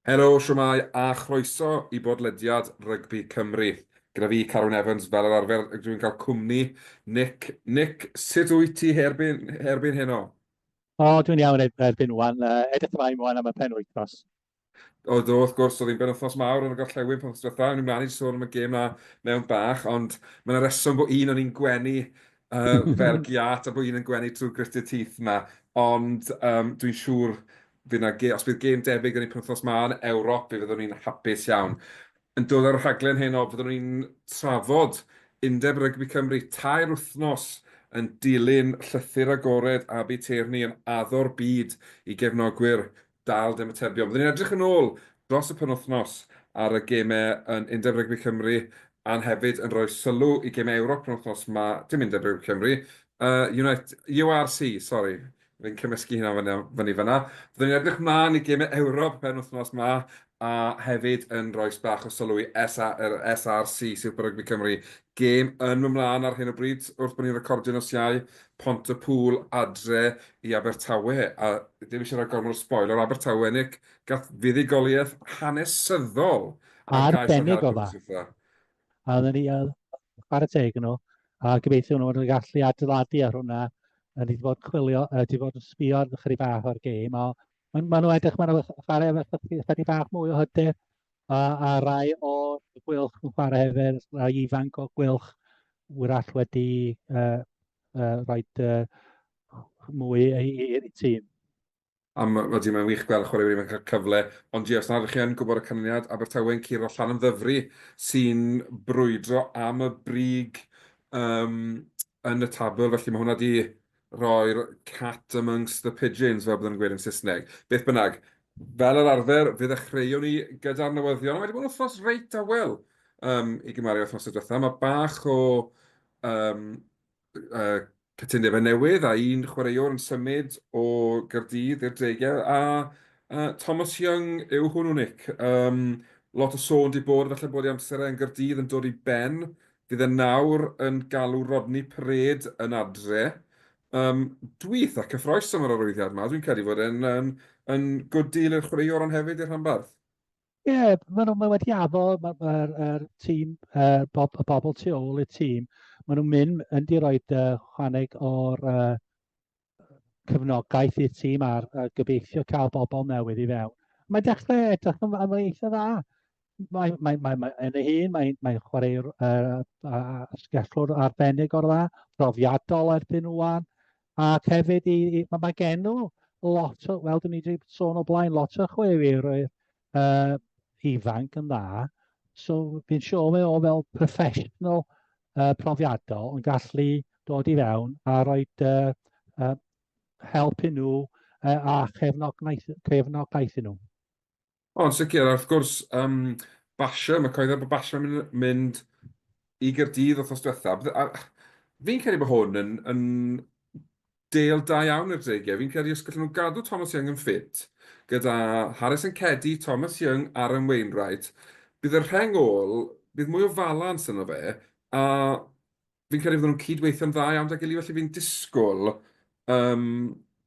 Helo, shwmae, a chroeso i bodlediad Rygbi Cymru. Gyda fi, Carwyn Evans, fel yr arfer, dwi'n cael cwmni Nick. Nick, sut wyt ti erbyn, erbyn heno? O, dwi'n iawn erbyn wan. Edrych ymlaen wan am y penwythnos. O, do, wrth gwrs, oedd hi'n benwythnos mawr yn y gorllewin penwythnos diwetha. O'n i'n mlaen i sôn am y gêm na mewn bach, ond mae yna reswm bod un o'n i'n gwenu uh, fel giat a bod un yn gwenu trwy gritted teeth na. Ond um, dwi'n siŵr Fydd 'na ge- os bydd gêm debyg yn y penwythnos 'ma yn Ewrop, fe fyddwn ni'n hapus iawn. Yn dod ar y rhaglen heno, fyddwn ni'n trafod Undeb Rygbi Cymru tair wythnos yn dilyn llythyr agored Abi Tierney yn addo'r byd i gefnogwyr dal dim atebion. Byddwn ni'n edrych yn ôl dros y penwythnos ar y gemau yn Undeb Rygbi Cymru a'n hefyd yn rhoi sylw i gemau Ewrop penwythnos 'ma, dim Undeb Rygbi Cymru, uh, United, URC, sori, Fi'n cymysgu hynna fyny, fyny fan'na. Fyddwn ni'n edrych mlaen i gemau Ewrop pen wythnos 'ma, a hefyd yn rhoi bach o sylw i SA, yr SRC, Super Rugby Cymru. Gêm yn mynd mlaen ar hyn o bryd, wrth bod ni'n recordio nos Iau, Pont-y-pŵl adre i Abertawe. A ddim eisiau rhoi gormod o spoiler, Abertawe, Nick, gath fuddugoliaeth hanesyddol ar gais Arbennig o dda. A oedden ni, chwarae teg yn nhw, a gobeithio nhw yn gallu adeiladu ar hwnna. A ni wedi bod yn chwilio, wedi bod yn sbio ar chydig bach o'r gêm, a maen ma nhw edrych, maen nhw'n chwarae efo chydig bach mwy o hyder, a, a rai o'r Gweilch yn chwarae hefyd, rai ifanc o'r Gweilch wrach wedi uh, uh, rhoi uh, mwy i'r tîm. A ma- ydy, mae'n wych gweld chwaraewyr ifanc yn cael cyfle. Ond ie, os nad ydych chi yn gwybod y canlyniad, Abertawe'n curo Llanymddyfri sy'n brwydro am y brig um, yn y tabl. Felly mae hwnna wedi rhoi'r cat amongst the pigeons, fel byddwn yn gweud yn Saesneg. Beth bynnag, fel yr arfer, fe ddechreuwn ni gyda'r newyddion. Mae wedi bod yn wythnos reit dawel um, i gymharu wythnos y diwetha. Mae bach o um, uh, cytundebau newydd a un chwaraewr yn symud o Gaerdydd i'r Dreigiau a uh, Thomas Young yw hwnnw, Nick. Um, lot o sôn di bod falle bod ei amser e yn Gaerdydd yn dod i ben. Fydd e nawr yn galw Rodney Parade yn adre. Um, dwi eitha cyffroes am yr arwyddiad yma. Dwi'n credu fod e'n yn, yn good deal i'r chwaraewr ond hefyd i'r rhanbarth. Ie, yeah, maen nhw ma wedi addo, mae'r ma, ma, er tîm, uh, bob, y bobl tu ôl i'r tîm, maen nhw'n mynd yn di roed uh, chwaneg o'r uh, cefnogaeth i'r tîm a'r uh, gobeithio cael bobl newydd i fewn. Mae'n dechrau edrych yn, yn eitha dda. Mae, mae, mae, mae, yn ei hun, mae'n mae chwaraewr uh, asgellwr arbennig o'r dda, profiadol erbyn wan, ac hefyd i, i, mae, mae gen nhw lot o, fel dyn ni wedi sôn o blaen, lot o chwaraewyr uh, ifanc yn dda, so fi'n siŵr mae o fel professional uh, profiadol yn gallu dod i fewn a rhoi uh, uh, help i nhw uh, a chefnogaeth, cefnogaeth i nhw. O, yn sicr, a wrth gwrs, um, Basham, y coeddi bod Basham yn mynd i Gaerdydd wythnos diwetha. A fi'n credu bod hwn yn, yn deal da iawn i'r Dreigiau. Fi'n credu os gallen nhw gadw Thomas Young yn ffit, gyda Harrison Cedi, Thomas Young, Aaron Wainwright, bydd y rheng ôl, bydd mwy o falans yno fe, a fi'n credu fydden nhw'n cydweithio'n dda iawn 'da'i gilydd, felly fi'n disgwyl um,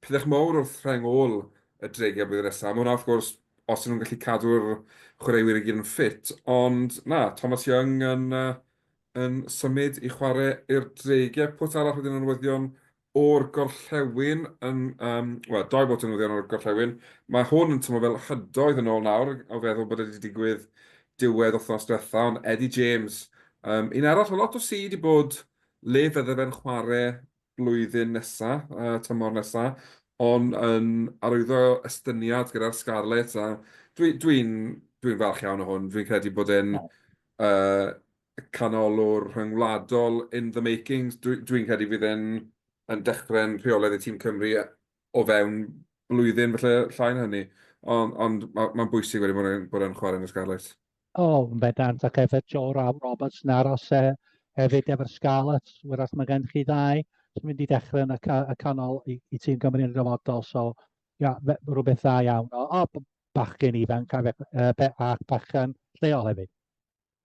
pethau mawr wrth rheng ôl y Dreigiau blwyddyn nesaf. Mae hwnna, wrth gwrs, os ydyn nhw'n gallu cadw'r chwaraewyr i gyd yn ffit, ond na, Thomas Young yn, uh, yn symud i chwarae i'r Dreigiau. Pwt arall wedyn yn newyddion o'r gorllewin yn, um, wel, doi bot yn newyddion o'r gorllewin. Mae hwn yn teimlo fel hydoedd yn ôl nawr, o feddwl bod e wedi digwydd diwedd wythnos diwetha, ond Eddie James, um, un arall, o lot o si wedi bod le fydde fe'n chwarae blwyddyn nesa, uh, tymor nesa, ond yn arwyddo estyniad gyda'r Scarlets, a dwi'n dwi, dwi, dwi falch iawn o hwn. Dwi'n credu bod e'n uh, canolwr rhyngwladol in the makings. Dwi'n dwi credu fydd e'n yn dechrau'n rheolaidd i tîm Cymru o fewn blwyddyn, falle llai na hynny. Ond, ond mae'n ma bwysig wedi bod e'n bod e'n chwarae yn y Scarlets. O, oh, yn bendant, ac efo Joe Roberts yn aros e, hefyd efo'r Scarlets, wrach mae gen chi ddau sy'n mynd i dechrau yn y, y canol i, i tîm Cymru yn y dyfodol, so ia, rhywbeth dda iawn. O, o bachgen ifanc a, a bachgen lleol hefyd.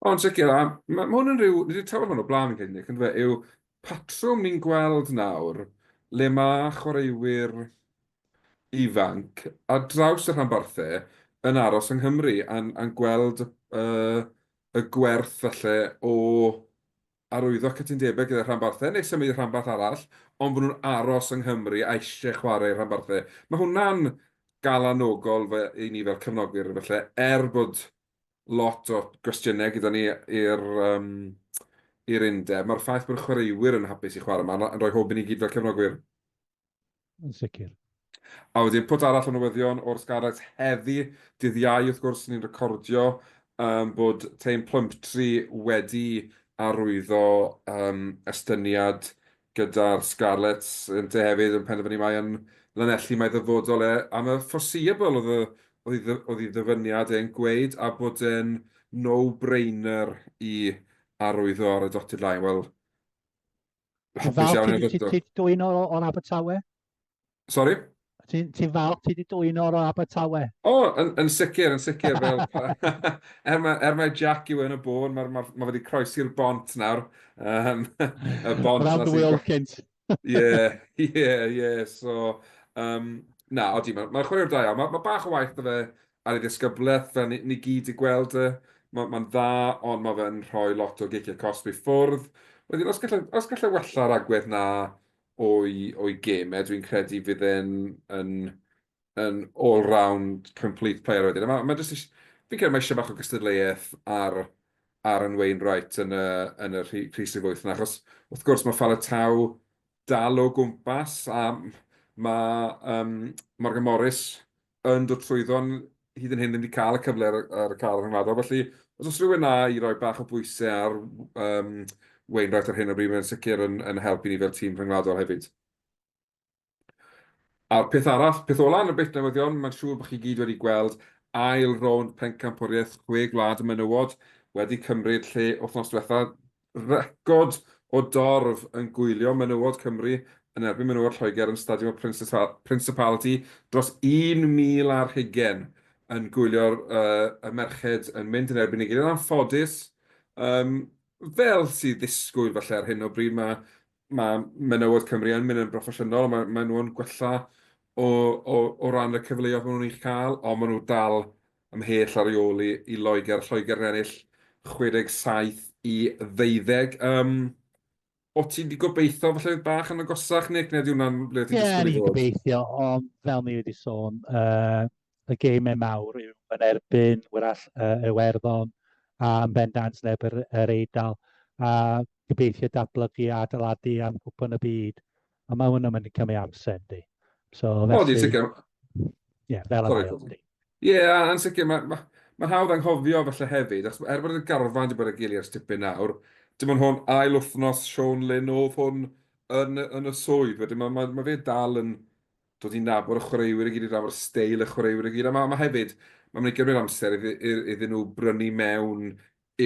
O, yn sicr, a ma' ma' hwn yn rhyw... Ni 'di trafod hwn o'r blaen fi'n credu, Nick, yndyfe, yw patrwm ni'n gweld nawr le ma' chwaraewyr ifanc ar draws y rhanbarthau. yn aros yng Nghymru a'n, a'n gweld y, y gwerth falle o arwyddo cytundebau gyda rhanbarthau neu symud i rhanbarth arall, ond bod nhw'n aros yng Nghymru a eisiau chwarae i'r rhanbarthau. Mae hwnna'n galanogol fe, i ni fel cefnogwyr falle, er bod lot o gwestiynau gyda ni i'r um, i'r undeb. Mae'r ffaith bod y chwaraewyr yn hapus i chwarae yma yn rhoi hwb i ni gyd fel cefnogwyr. Yn sicr. A wedyn pwt arall o newyddion o'r Scarlets heddi, dydd Iau wrth gwrs, ni'n recordio um, bod Taine Plumtree wedi arwyddo um, estyniad gyda'r Scarlets ynte hefyd yn penderfynu mai yn Lanelli mae ddyfodol e am y foreseeable oedd y oedd ei oedd ei ddyfyniad e'n gweud a bod e'n no-brainer i arwyddo ar y dotted line. Wel, hapus iawn i ddod. Ti'n dwyn o'r, or Abertawe? Sorry? Ti'n ti falch ti wedi dwyn o'r Abertawe? O, oh, yn, yn sicr, yn sicr. Fel, er, mae, er mae Jack yw yn y bôn, mae, mae, mae wedi croesi'r bont nawr. Um, y bont. Round the world cynt. Ie, ie, ie. So, um, na, odi, mae'n ma chwaraewr da iawn. Mae ma bach o waith 'da fe ar ei ddisgyblaeth, fel ni, ni gyd 'di gweld e. Mae'n ma dda, ond mae fe'n rhoi lot o giciau cosb i ffwrdd. Wedyn, os gallai, os gallai wella'r agwedd 'na o'i, o'i gemau, dwi'n credu fydd e'n yn, yn all-round complete player wedyn. A mae, ma jyst eis- fi'n credu mae eisiau bach o gystadleuaeth ar Aaron Wainwright yn y, yn y rhys rhif wyth 'na, achos wrth gwrs mae Faletau dal o gwmpas a mae um, Morgan Morris yn dod trwyddo, ond hyd yn hyn ddim wedi cael y cyfle ar, ar y car rhyngwladol. Felly, os oes rhywun na i roi bach o bwysau ar um, Wainwright ar hyn o bryd, mae'n sicr yn, yn helpu ni fel tîm rhyngwladol hefyd. A'r peth arall, peth ola yn y bit newyddion, mae'n siŵr bod chi gyd wedi gweld ail rownd Pencampwriaeth Chwe Gwlad y Menywod wedi cymryd lle wythnos diwetha. Record o dorf yn gwylio menywod Cymru yn erbyn menywod Lloegr yn Stadiwm y Principality, dros 1,000 ar hugain yn gwylio'r y merched yn mynd yn erbyn ei gilydd. Yn anffodus, um, fel sydd ddisgwyl falle ar hyn o bryd, mae mae menywod Cymru yn mynd yn broffesiynol, mae, maen nhw yn gwella o, o, o ran y cyfleoedd maen nhw'n eu cael, ond maen nhw dal ymhell ar ei ôl i, i Loegr. Lloegr yn ennill 67 i 12. Um, o ti wedi gobeithio falle bach yn agosach, Nick, neu ydy hwnna'n ble ti'n disgwyl i fod? Ie, ni'n gobeithio, ond fel ni wedi sôn, uh, y geimau mawr yw yn erbyn wrach uh, Iwerddon a yn bendant yn erbyn yr Eidal. A gobeithio datblygu a adeiladu am Cwpan y Byd. A mae hwnna'n mynd i cymryd amser, yndi. So, felly... O, di, sicr. Ie, yeah, fel y mae yndi. Ie, yeah, yn sicr, mae'n ma, ma hawdd anghofio falle hefyd, achos er bod y garfan wedi bod ar gilydd ers tipyn nawr, dim ond hwn ail wythnos Sean Lynn oedd hwn yn, yn y swydd, wedyn mae, mae, mae fe dal yn dod i nabod y chwaraewyr i gyd, i nabod steil y chwaraewyr i gyd, a mae, mae hefyd, mae'n mynd i gymryd amser iddyn nhw brynu mewn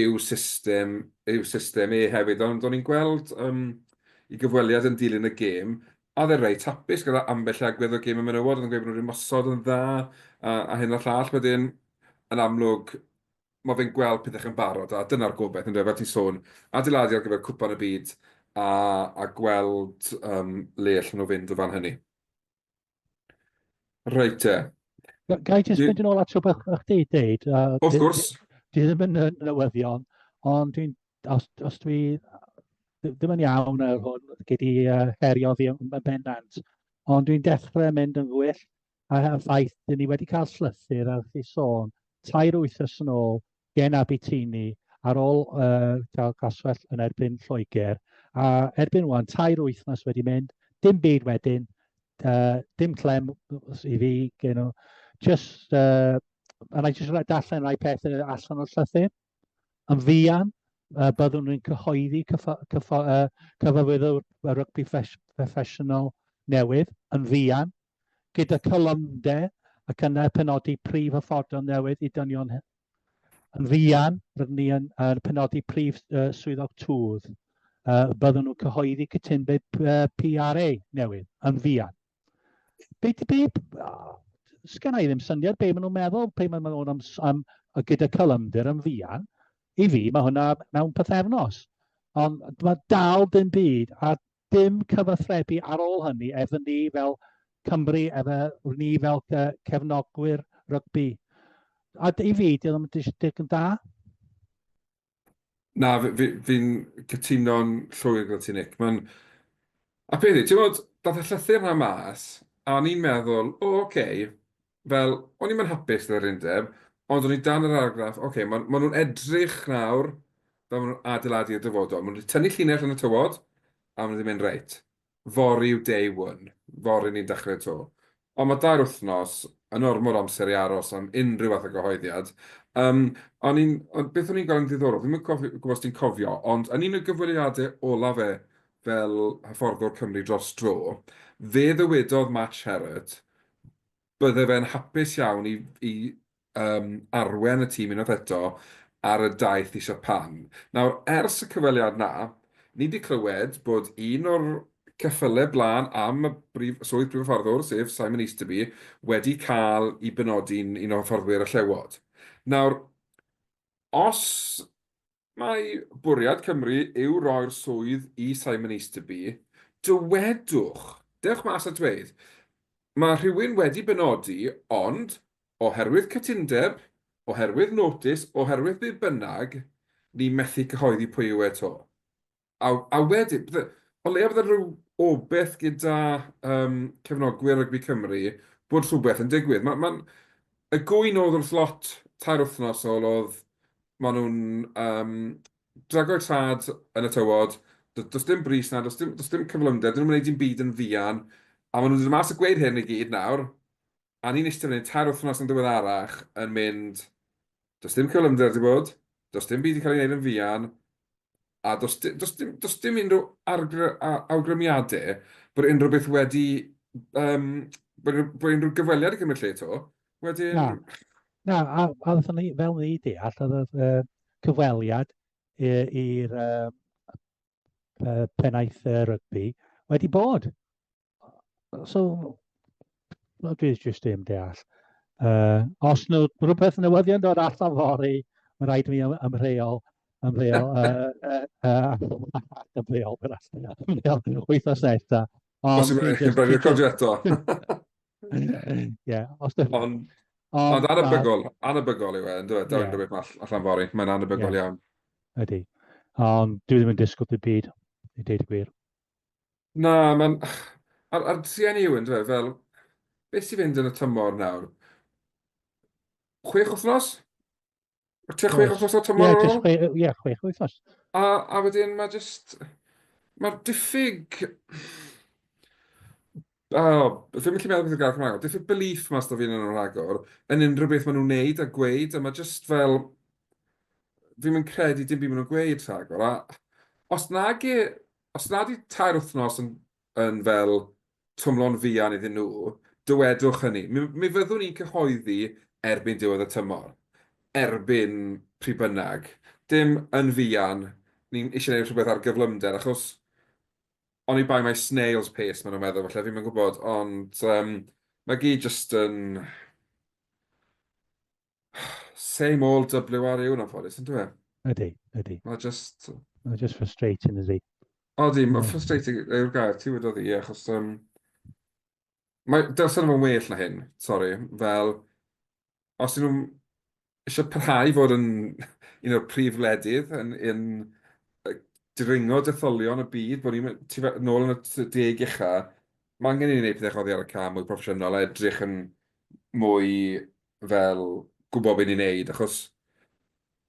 i'w system, i'w system e hefyd. Ond o'n i'n gweld um, i gyfweliad yn dilyn y gêm, a oedd e reit hapus gyda ambell agwedd o gêm y menywod, oedd yn gweud bod nhw wedi mosod yn dda, a, a hyn a'r llall. Wedyn, yn amlwg, mae fe'n gweld pethau yn barod, a dyna'r gobaith, yn fel ti'n sôn, adeiladu ar gyfer Cwpan y Byd, a, a gweld um, le allan nhw fynd o fan hynny. Reit te. Ga i jyst mynd yn ôl at rhywbeth o'ch chdi deud? Wrth gwrs. Dwi ddim yn newyddion, ond dwi'n, os, os dwi ddim yn iawn ar hwn, gei di uh, herio fi yn bendant, ond dwi'n dechrau mynd yn gwyllt ar y ffaith, dyn ni wedi cael llythyr ar chi sôn, tair wythnos yn ôl, gen Abitini ar ôl uh, cael glaswellt yn erbyn Lloegr, a erbyn wan, tair wythnos wedi mynd, dim byd wedyn, uh, dim clem i fi, you know, just, uh, a na i jyst darllen rhai pethau allan o'r llythyr. Yn fuan, uh, byddwn ni'n cyhoeddi cyffo, cyffo, uh, cyfarwyddwr rygbi proffesiynol newydd yn fuan, gyda cylymder ac yna penodi prif hyfforddwr newydd i dynion Yn fuan, rydyn ni yn, yn penodi prif uh, swyddog twf. Uh, byddwn nhw'n cyhoeddi cytundeb uh, PRA newydd yn fuan. Be, be, uh, sgen i ddim syniad be maen nhw'n meddwl, pe maen nhw'n am, am, gyda cylymder yn fuan. I fi, mae hwnna mewn pythefnos. Ond mae dal dim byd, a dim cyfathrebu ar ôl hynny efo ni fel Cymru, efo ni fel cefnogwyr rygbi. A i fi, di ddim yn digon da. Na, fi'n fi, fi cytuno'n llwyr gyda ti, Nick. Mae'n... A peth yw, ti'n gwybod, dath y llythyr 'na mas, a o'n i'n meddwl, o, oce, okay. Fel, o'n i'm yn hapus gyda'r undeb, ond o'n i dan yr argraff, oce, okay, maen ma nhw'n edrych nawr fel maen nhw'n adeiladu i'r dyfodol. Maen nhw wedi tynnu llinell yn y tywod, a maen nhw wedi mynd, reit, fory yw day one, fory ni'n dechrau 'to. Ond mae 2 wythnos yn ormod o amser i aros am unrhyw fath o gyhoeddiad. Um, o'n i'n, ond beth o'n i'n gweld yn ddiddorol, ddim yn cofio, gwybod os ti'n cofio, ond yn un o gyfweliadau olaf e fel hyfforddwr Cymru dros dro, fe ddywedodd Matt Sherratt bydde fe'n hapus iawn i arwen y tîm unwaith eto ar y daith i Japan. Nawr, ers y cyfweliad 'na, ni 'di clywed bod un o'r ceffylau blaen am y brif, swydd prif hyfforddwr, sef Simon Easterby, wedi cael ei benodi'n un o hyfforddwyr y Llewod. Nawr, os mai bwriad Cymru yw roi'r swydd i Simon Easterby, dywedwch, dewch mas a dweud, mae rhywun wedi benodi, ond oherwydd cytundeb, oherwydd notice, oherwydd be bynnag, ni methu cyhoeddi pwy yw e 'to. A wedyn, bydde, o leia bydde rhyw obaith gyda cefnogwyr rygbi Cymru bod rhywbeth yn digwydd. Mae'n, ma y gŵyn oedd wrth lot 3 wythnos ôl oedd maen nhw'n drago'u traed yn y tywod, does dim brys 'na, does dim cyflymder, dyn nhw'n gwneud dim byd yn fuan, a maen nhw'n dod mas a gweud hyn i gyd nawr, a ni'n eistedd fan hyn 3 wythnos yn ddiweddarach yn mynd, does dim cyflymder 'di bod, does dim byd 'di cael ei wneud yn fuan, a does dim unrhyw awgrymiadau bod unrhyw beth wedi, bod unrhyw gyfweliad wedi cymryd lle 'to. Wedyn... Na, na a wnaethon ni, fel ni deall, oedd y cyfweliad i'r pennaeth rygbi wedi bod. So, dwi jyst ddim deall. Os nhw rhywbeth newyddion dod allan fory, mae rhaid i mi ymddeol wythnos nesaf. Os yw'n rhaid recordio eto. Ie, os Ond, ond anebygol, anebygol yw e, yn dweud, daw unrhyw beth allan fory. Mae'n anebygol iawn. Ydy. Ond dwi ddim yn disgwyl dim byd, i deud y gwir. Na, mae'n... A'r trueni yw, yn dweud, fel, beth sy'n fynd yn y tymor nawr? 6 wythnos? Tua 6 wythnos o'r tymor ar ôl? Ie, 6 wythnos. A wedyn mae just... Mae'r diffyg... Oh, fi'n gallu meddwl beth yw'r gair Cymraeg, diffyg belief mas 'da fi yn nhw rhagor, yn unrhyw beth maen nhw'n wneud a gweud, a mae just fel... Fi'n mynd credu dim byd maen nhw'n gweud rhagor, a os nag e... Os nad yw 3 wythnos yn fel twmlo'n fuan iddyn nhw, dywedwch hynny. Mi fyddwn ni'n cyhoeddi erbyn diwedd y tymor, erbyn pryd bynnag. Dim yn fuan, ni'n eisiau gwneud rhywbeth ar gyflymder, achos oni bai mae snail's pace maen nhw'n meddwl, falle, fi'm yn gwybod, ond mae gyd jyst yn same old WRU yn anffodus, yn dwi? Ydy. Mae just... Mae just frustrating, ydy. Odi, mae frustrating yw'r gair, ti wedodd i, achos mae, dylsen nhw'n well na hyn, sori, fel, os ydyn nhw'n eisiau parhau i fod yn un o'r prif wledydd yn dringo detholion y byd, bod ni'n nôl yn y 10 ucha, mae angen i ni wneud pethau oddi ar y cam mwy proffesiynol a edrych yn mwy fel gwybod beth ni'n neud, achos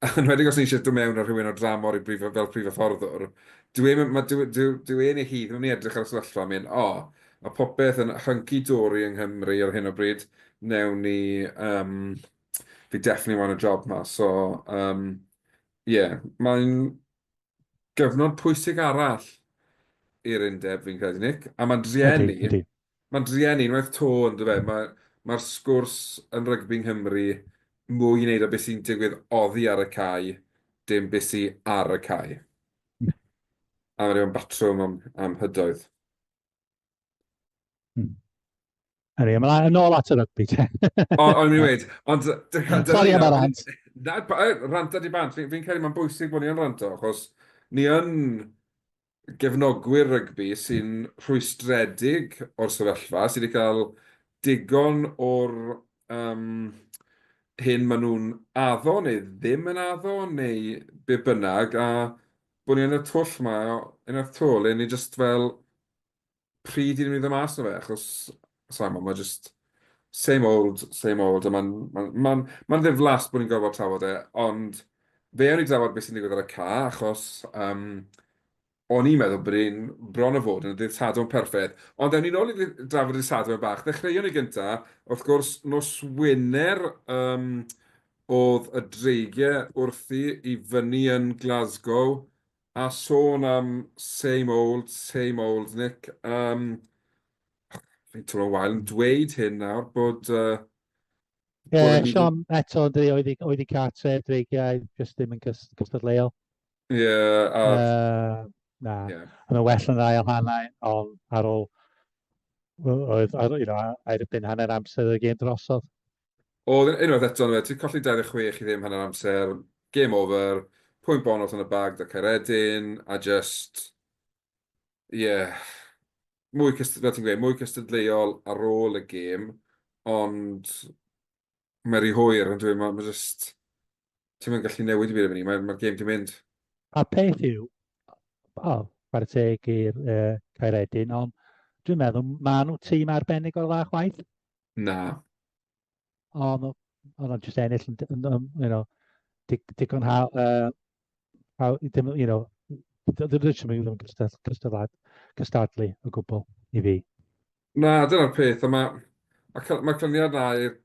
yn enwedig os ni eisiau dod mewn â rhywun o dramor fel prif hyfforddwr, dyw e, ma, dyw, dyw, dyw e neu hi ddim yn mynd i edrych ar y sefyllfa a mynd, "O, mae popeth yn hunky-dory yng Nghymru ar hyn o bryd, newn ni, fi definitely want a job 'ma." So, yeah, mae'n gyfnod pwysig arall i'r undeb, fi'n credu, Nick. A mae'n drueni, mae'n drueni, unwaith 'to, yn dyfe, mae'r ma sgwrs yn rygbi yng Nghymru mwy i wneud â beth sy'n digwydd oddi ar y cae, dim beth sy'n ar y cae. A mae'n rhywun batrwm am hydoedd. Anyway, ymlaen yn ôl at y rygbi te. O, o'n i'n mynd, ond... Sorry am y rant. Na, ranta di bant. Fi'n fi credu mae'n bwysig bod ni yn ranto, achos ni yn gefnogwyr rygbi sy'n rhwystredig o'r sefyllfa, sydd wedi cael digon o'r hyn maen nhw'n addo neu ddim yn addo neu be bynnag, a bod ni yn y twll 'ma unwaith 'to, le ni jyst fel, pryd i ni'n mynd i ddod mas o fe, achos, sa i'n gwybod, mae jyst same old, same old, a mae'n ma ma ma ddiflas bod ni'n gorfod trafod e, ond fe awn ni drafod beth sy'n digwydd ar y ca, achos um, o'n i'n meddwl bod ni'n bron o fod yn y dydd Sadwrn perffaith. Ond ewn ni nôl i drafod y dydd Sadwrn bach. Ddechreuon ni gynta, wrth gwrs, nos Wener um, oedd y Dreigiau wrthi i fyny yn Glasgow. A sôn am same old, same old, Nick. Um, fi'n teimlo'n wael yn dweud hyn nawr, bod... Ie, yeah, Siom eto, yn dweud, oedd i cartref, Dreigiau, jyst ddim yn cystadleuol. Ie, yeah, a... Na, yeah. Yn y well yn yr ail hanner, ond ar ôl, oedd, ar, you know, erbyn hanner amser y gêm drosodd. Oedd, unwaith eto, ti'n colli 26 i ddim hanner amser, game over, pwynt bonus yn y bag 'da Caeredin, a just, ie, yeah, mwy, fel ti'n gweud, mwy cystadleuol ar ôl y gêm, ond mae rhy hwyr, yn dwi, mae ma just, ti'n mynd gallu newid i byd efo ni, mae'r ma gêm di mynd. A peth yw, o, chwarae teg i'r uh, Caeredin, ond dwi'n meddwl, maen nhw tîm arbennig o'r dda chwaith. Na. Ond ond o'n just ennill yn, yn, yn, you know, digon ha, uh, ha, dim, you know, ddim ddim yn cystadlu, cystadlu o gwbl i fi. Na, dyna'r peth, a mae ma, ma clyniad na i'r,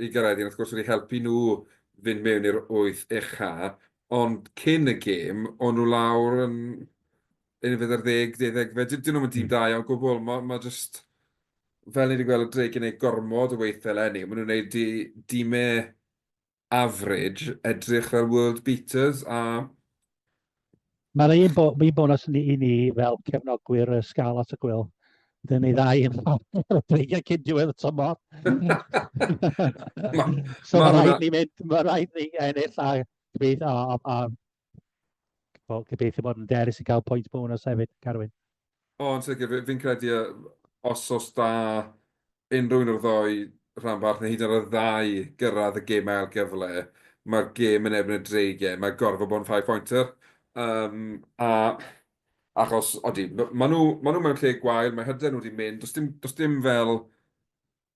i Gaeredin wrth gwrs wedi helpu nhw fynd mewn i'r wyth ucha, ond cyn y gêm, o'n nhw lawr yn unfed ar ddeg, deuddegfed, dyn nhw'm yn dîm da iawn o gwbl, mae ma just, fel ni wedi gweld y Dreigiau yn gwneud gormod o weithiau eleni, maen nhw'n gwneud di, dimau average edrych fel world beaters a... Mae'n un, bo, un bonus i ni, i ni fel cefnogwyr y Scarlets y Gwyl. Dyn ni ddau yn y Dreigiau cyn diwedd y tymor. ma, so mae rhaid ni mynd, mae rhaid ni ennill a, a, a, a Wel, gobeithio bod yn derys i gael pwynt bonus hefyd, Carwyn. O, yn sicr, fi'n credu os oes da unrhyw un o'r ddoi rhanbarth, neu hyd yn oed y ddau gyrraedd y gêm ail gyfle, mae'r gêm yn erbyn y Dreigiau, mae gorfod bod yn five pointer. Um, a achos, odi, maen nhw, ma nhw mewn lle gwael, mae hyder nhw wedi mynd, does dim, does dim fel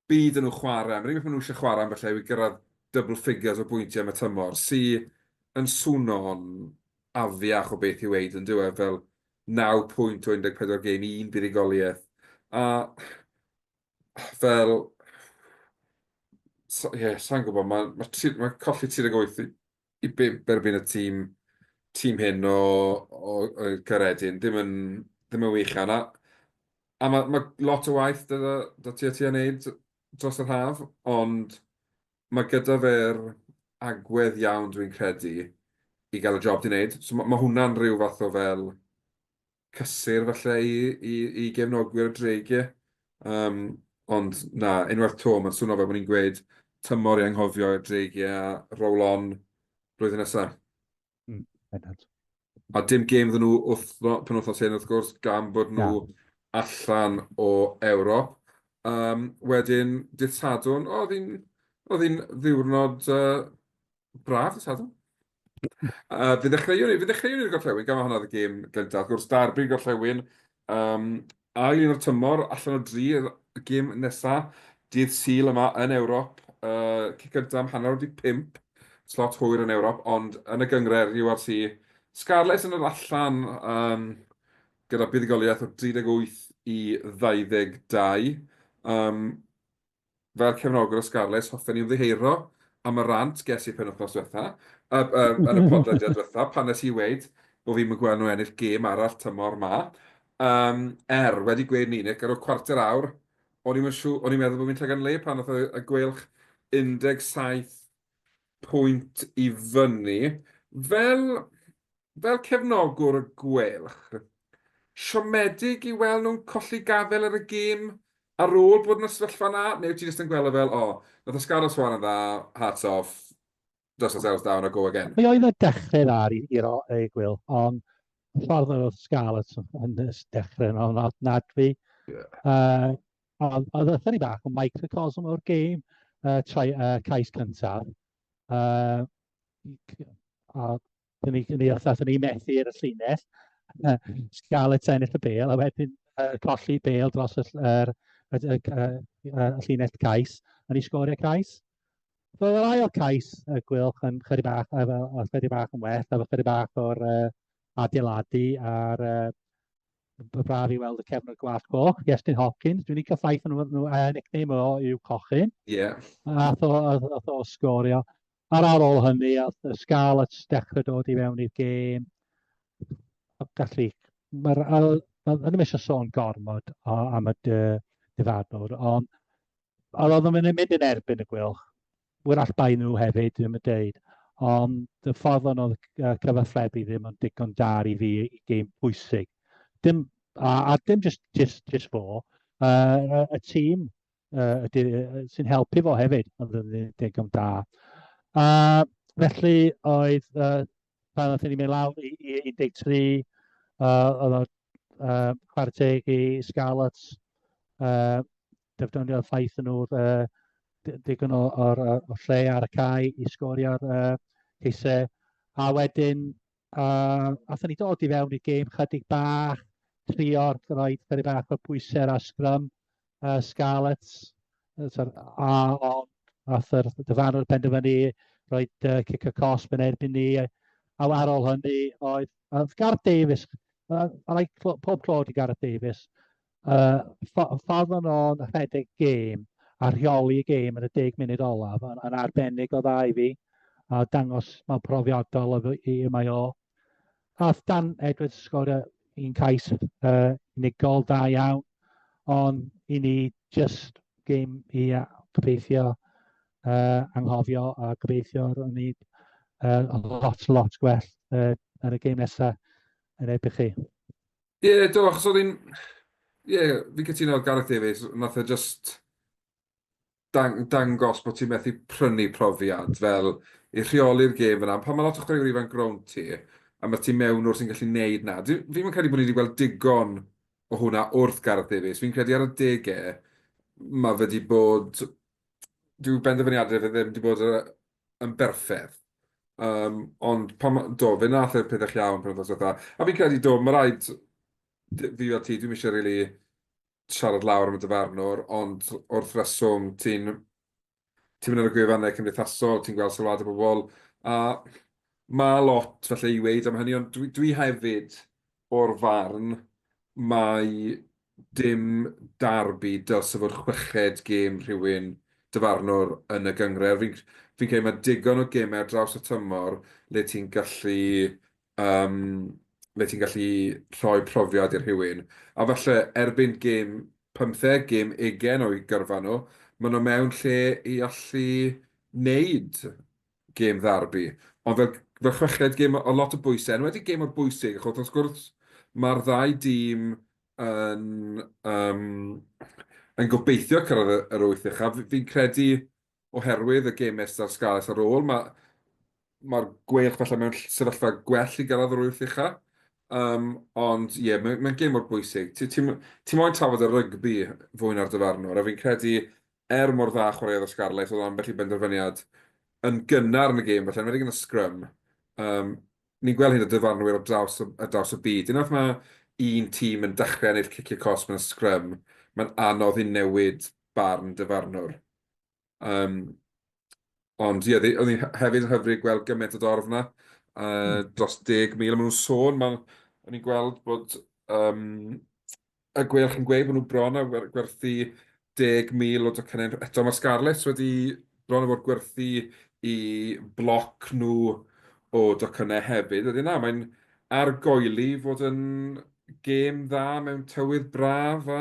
byd yn nhw chwarae. Mae'r unig beth maen nhw eisiau chwarae am falle yw i gyrraedd double figures o bwyntiau am y tymor, sy yn swno'n afiach o beth i weud, yn dyw e, fel 9 pwynt o 14 gêm, un buddugoliaeth. A fel... Ie, yeah, sa'n gwybod, mae, ma, ma colli 38 i, i 5 erbyn y tîm, tîm hyn o, o, o Caeredin ddim yn, ddim yn wych iawn. A, a mae, ma lot o waith 'da, 'da ti a ti a wneud dros yr haf, ond mae gyda fe'r agwedd iawn dwi'n credu i gael y job 'di wneud. So mae, ma hwnna'n rhyw fath o fel cysur falle i, i, i gefnogwyr y Dreigiau. Um, ond na, unwaith 'to, mae'n swnio fel bod ni'n gweud tymor i anghofio i'r Dreigiau a roll on blwyddyn nesaf. Bendant. A dim gêm iddyn nhw wrth penwythnos hyn wrth gwrs, gan bod nhw allan o Ewrop. Um, wedyn, dydd Sadwrn, oedd hi'n oedd hi'n ddiwrnod uh, braf dydd Sadwrn. Fe ddechreuwn ni, fe ddechreuwn ni'r Gorllewin, gan hwnna oedd y gêm gyntaf. Wrth gwrs, Derby Gorllewin, um, ail un o'r tymor, allan o dri, y gêm nesa, dydd Sul yma yn Ewrop, uh, cic gyntaf am hanner wedi pump, slot hwyr yn Ewrop, ond yn y gynghrair URC, Scarlets yn yr allan um, gyda buddugoliaeth o 38 i 22. Um, fel cefnogwr y Scarlets, hoffen i ymddiheuro am y rant ges i penwythnos diwetha, uh, uh, yn y podlediad diwetha, pan nes i weud bod fi'n gweld nhw ennill gêm arall tymor ma. Um, er, wedi gweud ni, Nick, ar ôl cwarter awr, o'n i'n siŵr, o'n i'n meddwl bod fi'n llygad le pan oedd y, y Gweilch 17 pwynt i fyny. Fel, fel cefnogwr y Gweilch, siomedig i weld nhw'n colli gafael ar y gêm ar ôl bod yn y sefyllfa 'na, neu wyt ti jyst yn gweld e fel, o, nath y Scarlets chwarae'n dda, hats off, dust ourselves down a go again? Mi oedd y dechrau dda i'r i'r Gweilch, ond y ffordd oedd Scarlets yn dechrau yn ofnadwy. Yeah. Ond oedd ychydig bach o microcosm o'r gêm, try, cais cyntaf. A ni, ni, ni methu ar y llinell. Scarlets ennill y bel, a wedyn colli bel dros y, yr, y, y, y, y, llinell cais, a ni sgorio cais. So, yr ail cais y Gweilch yn chydig bach, efo, chydig bach yn well, efo chydig bach o'r adeiladu a'r braf i weld y cefnod gwallt coch, Iestyn Hopkins. Dwi'n licio ffaith nhw, nhw nickname o yw Cochyn. Ath o, ath o sgorio. Ar ar ôl hynny, ath y Scarlets dechrau dod i fewn i'r gêm. Gallu, mae'r, ma, ddim eisiau sôn gormod o, am y dyfarnwr, ond a oedd o'n mynd yn erbyn y Gweilch. Wrach bai nhw hefyd, ddim yn deud. Ond y ffordd o'n oedd cyfathrebu ddim yn digon da i fi i gêm pwysig. Dim, a dim just, just, just fo, y tîm sy'n helpu fo hefyd, ond yn digon da. Felly oedd, pan oedd ni'n mynd lawr i, i 13, oedd o'n chwarae teg i Scarlets, defnyddio'r ffaith yn nhw'r digon o, o'r, o lle ar y cae i sgorio'r ceisau. A wedyn, athyn ni dod i fewn i'r gêm chydig bach, trio'r rhoi chydig bach o bwysau ar sgrym Scarlets. A ond ath yr dyfarnwr penderfynu rhoi cic y cosb yn erbyn ni. A ar ôl hynny, oedd, oedd Gareth Davies, a like, pob clod i Gareth Davies, ffordd o'n o'n rhedeg gêm a rheoli y gêm yn y 10 munud olaf yn, yn arbennig o dda i fi, a dangos mor profiadol i, i mae o. Ath Dan Edwards sgorio un cais unigol da iawn, ond i ni just gêm i gobeithio anghofio a gobeithio ro'n ni lot, lot gwell yn y gêm nesaf yn erbyn chi. Ie, yeah, do, achos oedd hi'n... Ie, yeah, fi'n cytuno Gareth Davies, nath e just dang, dangos bod ti'n methu prynu profiad fel i rheoli'r gêm fyna. Pan mae lot o chwaraewyr ifanc rownd ti, a mae ti mewn wrth sy'n gallu neud na. Fi'n credu bod ni wedi gweld digon o hwnna wrth Gareth Davies. Fi'n credu ar y degau, mae fe wedi bod... Dyw benderfyniadau fe ddim wedi bod yn berffaith. Ond pan ma-... Do, fe wnaeth e'r pethau iawn pan oedd diwetha. A fi'n credu, do, mae rhaid... Fi fel ti, dwi'm eisiau rili siarad lawr am y dyfarnwr, ond wrth reswm, ti'n ti'n mynd ar y gwefannau cymdeithasol, ti'n gweld sylwadau bobl, a mae lot falle i weud am hynny, ond dwi, dwi hefyd o'r farn mai dim derby dylse fod chweched gêm rhywun dyfarnwr yn y gynghrair. Fi'n fi'n credu mae digon o gemau ar draws y tymor le ti'n gallu um, le ti'n gallu rhoi profiad i rhywun. A falle erbyn gêm 15, gêm 20 o'u gyrfa nhw, maen nhw mewn lle i allu wneud gêm ddarbi. Ond fel, fel chweched gêm o lot o bwysau, enwedig gêm o'r bwysig, achos wrth gwrs mae'r ddau dîm yn, um, yn gobeithio cyrraedd yr wyth uchaf. Fi'n credu oherwydd y gemau sydd ar Scarlets ar ôl, mae mae'r Gweilch falle mewn sefyllfa gwell i gyrraedd yr wyth ucha. Um, ond ie, yeah, mae'n mae gêm mor bwysig. Ti, ti, ti moyn trafod y rygbi fwy na'r dyfarnwr, a fi'n credu er mor dda chwaraeodd y Scarlets, oedd ambell i benderfyniad yn gynnar yn y gêm, falle, enwedig yn y sgrym. Um, ni'n gweld hyn o dyfarnwyr ar draws, ar draws y byd. Unwaith mae un tîm yn dechrau ennill ciciau cosb yn y sgrym, mae'n anodd i newid barn dyfarnwr. Um, ond ie, oedd hi hefyd yn hyfryd gweld gymaint o dorf 'na, dros 10,000. Maen nhw'n sôn, ma, o'n i'n gweld bod um, y Gweilch yn gweud bod nhw bron a gwerthu 10,000 o docynnau. Eto mae'r Scarlets wedi bron a bod gwerthu i bloc nhw o docynnau hefyd. Wedyn na, mae'n argoeli fod yn gêm dda mewn tywydd braf a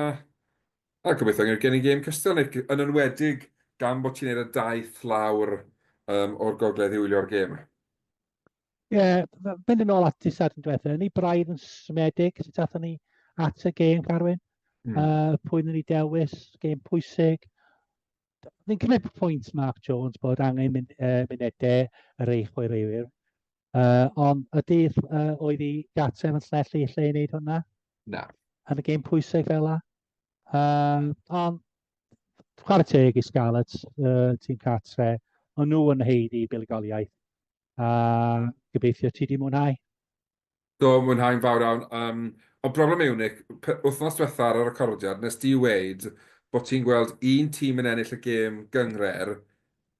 A gobeithio gen i gêm cystal, Nick, yn enwedig gan bod ti'n neud y daith lawr um, o'r gogledd i wylio'r gêm. Ie, yeah, mynd yn ôl at ti Sadwrn diwethaf, ni braidd yn siomedig sut athon ni at y gêm, Carwyn. Pwy ni dewis, gêm pwysig. Fi'n cymryd pwynt Mark Jones bod angen mynd, munedau yr ei chwaraewyr. Ond ydy oedd i gartref yn Llanelli lle i wneud hwnna? Na. Yn y gêm pwysig fel la. Ond chwarae teg i Scarlets, tîm cartre. O'n nhw yn haeddu buddugoliaeth. A gobeithio ti 'di mwynhau. Do, mwynhau'n fawr iawn. Um, ond broblem yw, Nick, wythnos diwetha ar y recordiad, nes di weud bod ti'n gweld un tîm yn ennill y gêm gynghrair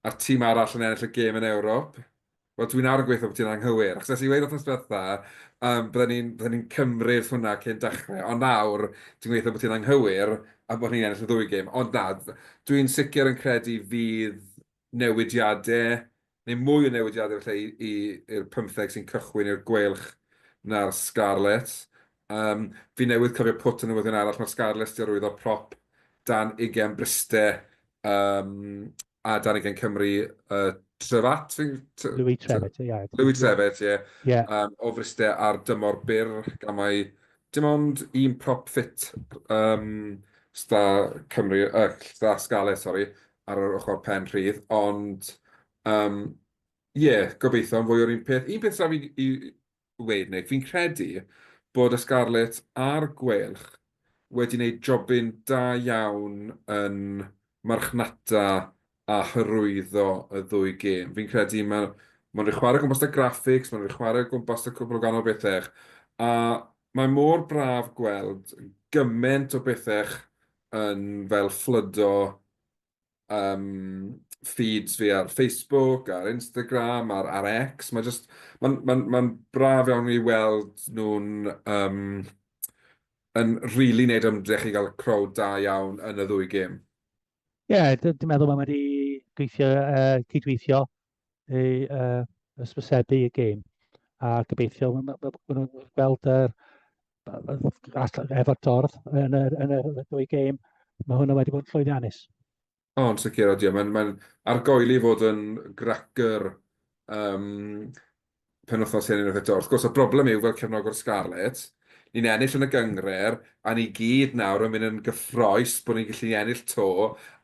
a'r tîm arall yn ennill y gêm yn Ewrop. Wel, dwi nawr yn gweithio bod ti'n anghywir, achos nes i weud wythnos diwetha, um, bydden ni'n bydden ni'n cymryd hwnna cyn dechrau, ond nawr dwi'n gweithio bod ti'n anghywir a bod ni'n ennill y ddwy gêm. Ond na, dwi'n sicr yn credu fydd newidiadau, neu mwy o newidiadau felly i'r pymtheg sy'n cychwyn i'r Gweilch na'r Scarlets. Um, fi newydd cofio pwt y newyddion arall, mae'r Scarlets di arwyddo prop dan 20 Bryste um, a dan 20 Cymru, Trevat? Louis Trevet, ie. Louis Trevet, ie. Yeah. Um, o Fryste ar dymor byr, gan mai dim ond un prop ffit um, sta Cymru, sta Scarlets, sori, ar yr ochr pen rhydd, ond um, ie, yeah, gobeithio am fwy o'r un peth. Un peth sydd fi i weud, Nick, fi'n credu bod y Scarlets a'r Gweilch wedi gwneud jobyn da iawn yn marchnata a hyrwyddo y ddwy gêm. Fi'n credu mae maen nhw'n chwarae gwmpas y graphics, maen nhw'n chwarae gwmpas y cwbl o ganol bethau, a mae mor braf gweld gymaint o bethau yn fel fflydo um, feeds fi ar Facebook, ar Instagram, ar X. Mae just, mae'n ma, ma braf iawn i weld nhw'n um, yn really wneud ymdrech i gael crowd da iawn yn y ddwy gêm. Ie, yeah, dwi'n meddwl mae wedi gweithio, cydweithio i ysbysebu y gêm. A gobeithio maen nhw'n gweld yr efo'r dorf yn y ddwy gêm, mae hwnna wedi bod yn llwyddiannus. O, yn sicr, ydy. Mae'n mae argoeli fod yn gracker penwythnos hyn unwaith eto. Wrth gwrs, y broblem yw, fel cefnogwr Scarlets, ni'n ennill yn y gynghrair, a ni gyd nawr yn mynd yn gyffroes bod ni'n gallu ennill 'to,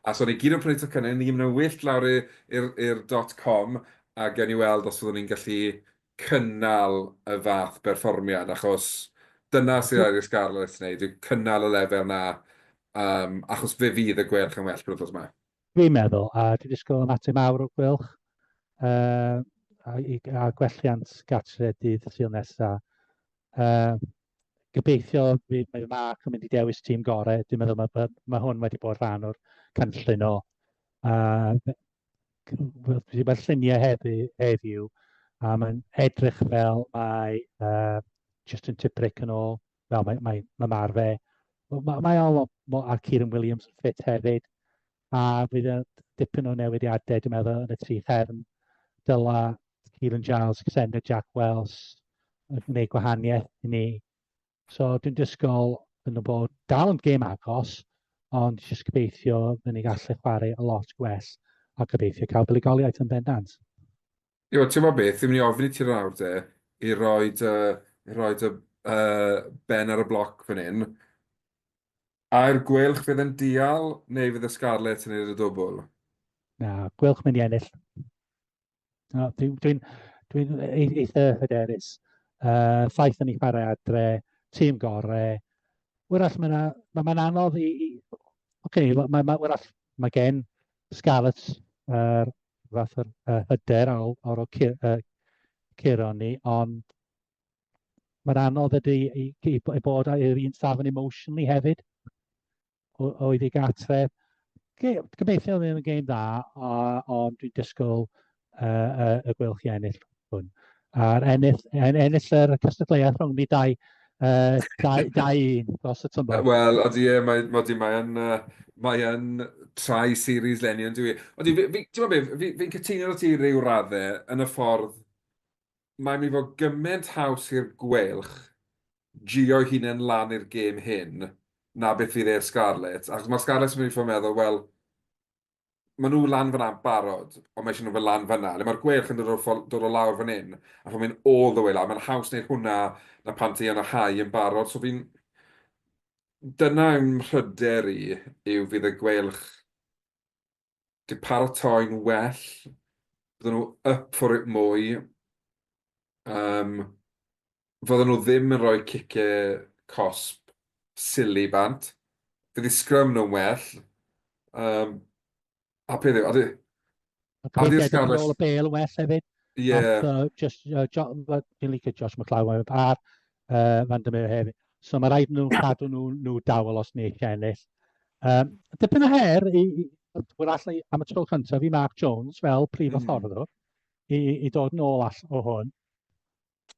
a so ni gyd yn prynu tocynnau, ni'n mynd yn wyllt lawr i'r dot com, a gewn ni weld os fyddwn ni'n gallu cynnal y fath berfformiad, achos dyna sydd rhaid i'r Scarlets wneud, yw cynnal y lefel 'na, achos fe fydd y Gweilch yn well penwythnos 'ma. Dwi'n meddwl, a dwi'n disgwyl ymateb mawr o'r Gweilch, a, a gwelliant gartre dydd Sul nesaf. Gobeithio fydd mae Mark yn mynd i dewis tîm gorau. Dwi'n meddwl mae, mae hwn wedi bod rhan o'r cynllun o. Dwi wedi gweld lluniau heddiw, a mae'n edrych fel mae Justin Tipuric yn ôl, fel mae, mae, mae Marfe. Mae, mae o, a Kieran Williams yn ffit hefyd, a fydd y dipyn o newidiadau, dwi'n meddwl, yn y tri chefn. Dyla Kieran Giles, Xander Jack Wells, yn gwneud gwahaniaeth i ni. So dwi'n disgwyl yn nhw bod dal yn gêm agos, ond jyst gobeithio fy ni gallu chwarae a lot gwell a gobeithio cael buddugoliaeth yn bendant. Ie, ti'n gwybod beth, fi'n mynd i ofyn i ti nawr de, i roi dy, i roi dy ben ar y bloc fan hyn. Ai'r Gweilch fydd yn dial, neu fydd y Scarlets yn neud y dwbl? Na, Gweilch mynd i ennill. No, dwi'n dwi, dwi, dwi eitha hyderus. Ffaith yn ei chwarae adre, tîm gore. Wrach mae'n ma, ma anodd i... i Oce, okay, mae ma, wrach mae gen Scarlets yr uh, fath o'r hyder ar ôl, ar ôl cur, curo ni, ond mae'n anodd ydy i, i, i bod ar un safon emotionally hefyd oedd ei gartref. Gobeithio ddim yn gêm dda, ond dwi'n disgwyl y Gweilch i ennill hwn. A'r ennill, ennill yr cystadleuaeth rhwng ni dau, 2-1 dros y tymor. Wel, odi e, mae, odi, mae yn, mae yn trai series leni, ond dwi. Odi, fi, fi, ti'n gwybod beth, fi'n cytuno ti ryw raddau yn y ffordd mae'n mynd i fod gymaint haws i'r Gweilch gio'u hunain lan i'r gêm hyn na beth fydd e'r Scarlets, achos mae'r Scarlets yn mynd i fod yn meddwl, wel, maen nhw lan fan'na barod, ond mae eisiau nhw fod lan fan'na. Le mae'r Gweilch yn dod o, dod o lawr fan hyn, a pan mynd all the way lawr, mae'n haws wneud hwnna na pan ti yn y high yn barod. So fi'n... Dyna yw'n mhryder i, yw fydd y Gweilch 'di paratoi'n well, bydden nhw up for it mwy. Um, fydden nhw ddim yn rhoi ciciau cosb silly bant. Fydd eu sgrym nhw'n well. Um, a peth yw, Gobeithio edrych ar ôl y bel yn well hefyd. Ie. Yeah. Just, fi'n licio Josh McLeod a'r Van der Meer hefyd. So mae rhaid nhw cadw nhw dawel os ni eisiau ennill. Dipyn o her i, i, wrach am y tro cyntaf i Mark Jones fel prif hyfforddwr i dod nôl all o hwn.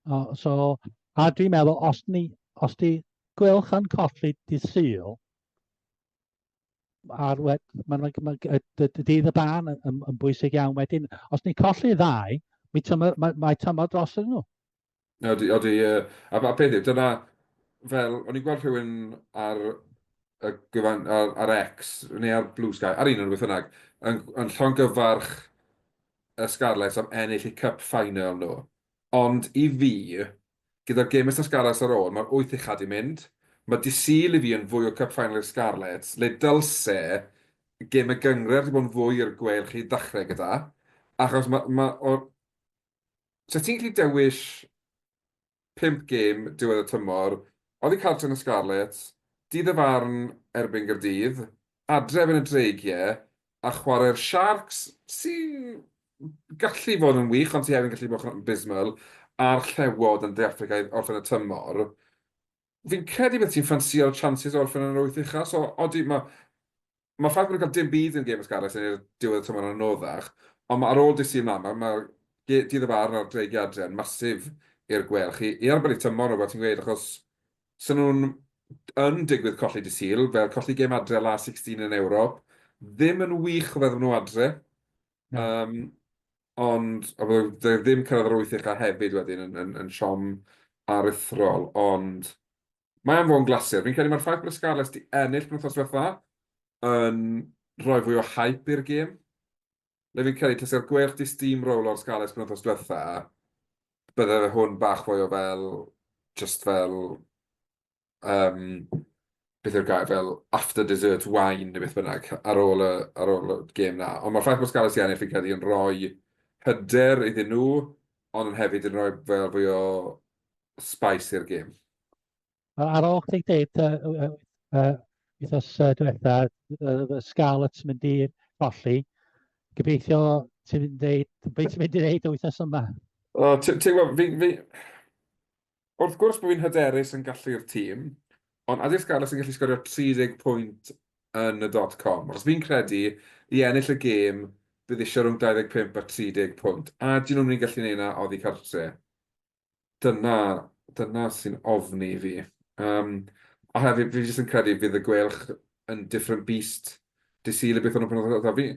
O, so, a dwi'n meddwl, os di Gweilch yn colli dydd Sul, a'r wed, mae, ma, ma, dydd y ban yn, yn, yn bwysig iawn wedyn. Os ni'n colli ddau, mae tymor, mae tymor dros nhw. Odi, odi, ie. A peth yw, dyna, fel, o'n i'n gweld rhywun ar y gwefan, ar X, neu ar Blue Sky, ar un o'n beth bynnag, yn llongyfarch y Scarlets am ennill eu cup final nhw. Ond i fi, gyda'r gêm nesa Scarlets ar ôl, mae'r wyth ucha 'di mynd. Mae Dydd Sul i fi yn fwy o cup final i'r Scarlets, le dylse gêm y gynghrair 'di bod yn fwy i'r Gweilch i ddechrau gyda. Achos mae, ma, o, 'sa ti'n gallu dewis 5 gêm diwedd y tymor, oddi cartre yn y Scarlets, dydd y farn erbyn Gaerdydd, adre erbyn y Dreigiau, a chwarae'r Sharks, sy'n gallu fod yn wych, ond sy hefyd yn gallu bod yn abysmal, a'r Llewod yn De Affrica i orffen y tymor. Fi'n credu bydd ti'n ffansïo'r chances o orffen yn yr wyth ucha, so odi, mae Mae'r ffaith bod nhw'n cael dim byd yn gêm y Scarlets yn yr diwedd y tymor yn anoddach, ond ma' ar ôl dydd Sul 'na, ma' ma' dydd y Farn a'r Dreigiau adre yn massive i'r Gweilch i arbed eu tymor nhw, fel ti'n gweud, achos 'sen nhw'n yn digwydd colli dydd Sul, fel colli gêm adre last 16 yn Ewrop, ddim yn wych o feddwl nhw adre. Na. Um, ond a bydde ddim cyrraedd yr wyth ucha hefyd wedyn yn, yn, yn siom aruthrol, ond Mae am fod yn glasur. Fi'n credu mae'r ffaith bod y Scarlets 'di ennill penwythnos diwetha yn rhoi fwy o hype i'r gêm. Le fi'n credu tase'r Gweilch 'di steamrollo'r Scarlets penwythnos diwetha, bydde fe hwn bach fwy o fel, just fel, um, beth yw'r gair, fel after dessert wine neu beth bynnag ar ôl y, ar ôl y gêm 'na. Ond mae'r ffaith bod Scarlets 'di ennill fi'n credu yn rhoi hyder iddyn nhw, ond yn hefyd yn rhoi fel fwy o spice i'r gêm. Ar ôl chdi deud wythnos diwetha, y Scarlets mynd i golli, gobeithio ti'n mynd i ddeud, beth ti'n mynd i ddeud wythnos yma? O, ti'n gwybod, fi, wrth gwrs bod fi'n hyderus yn gallu'r tîm, ond ydy'r Scarlets yn gallu sgorio 30 pwynt yn y dot com? Achos fi'n credu i ennill y gêm, bydd eisiau rhwng 25 a 30 pwynt, a dyn nhw'n mynd i gallu gwneud 'na oddi cartre. Dyna, dyna sy'n ofni fi. Um, a hefyd, fi jyst yn credu fydd y Gweilch yn different beast dydd Sul i beth o'n nhw'n penwythnos. Fi,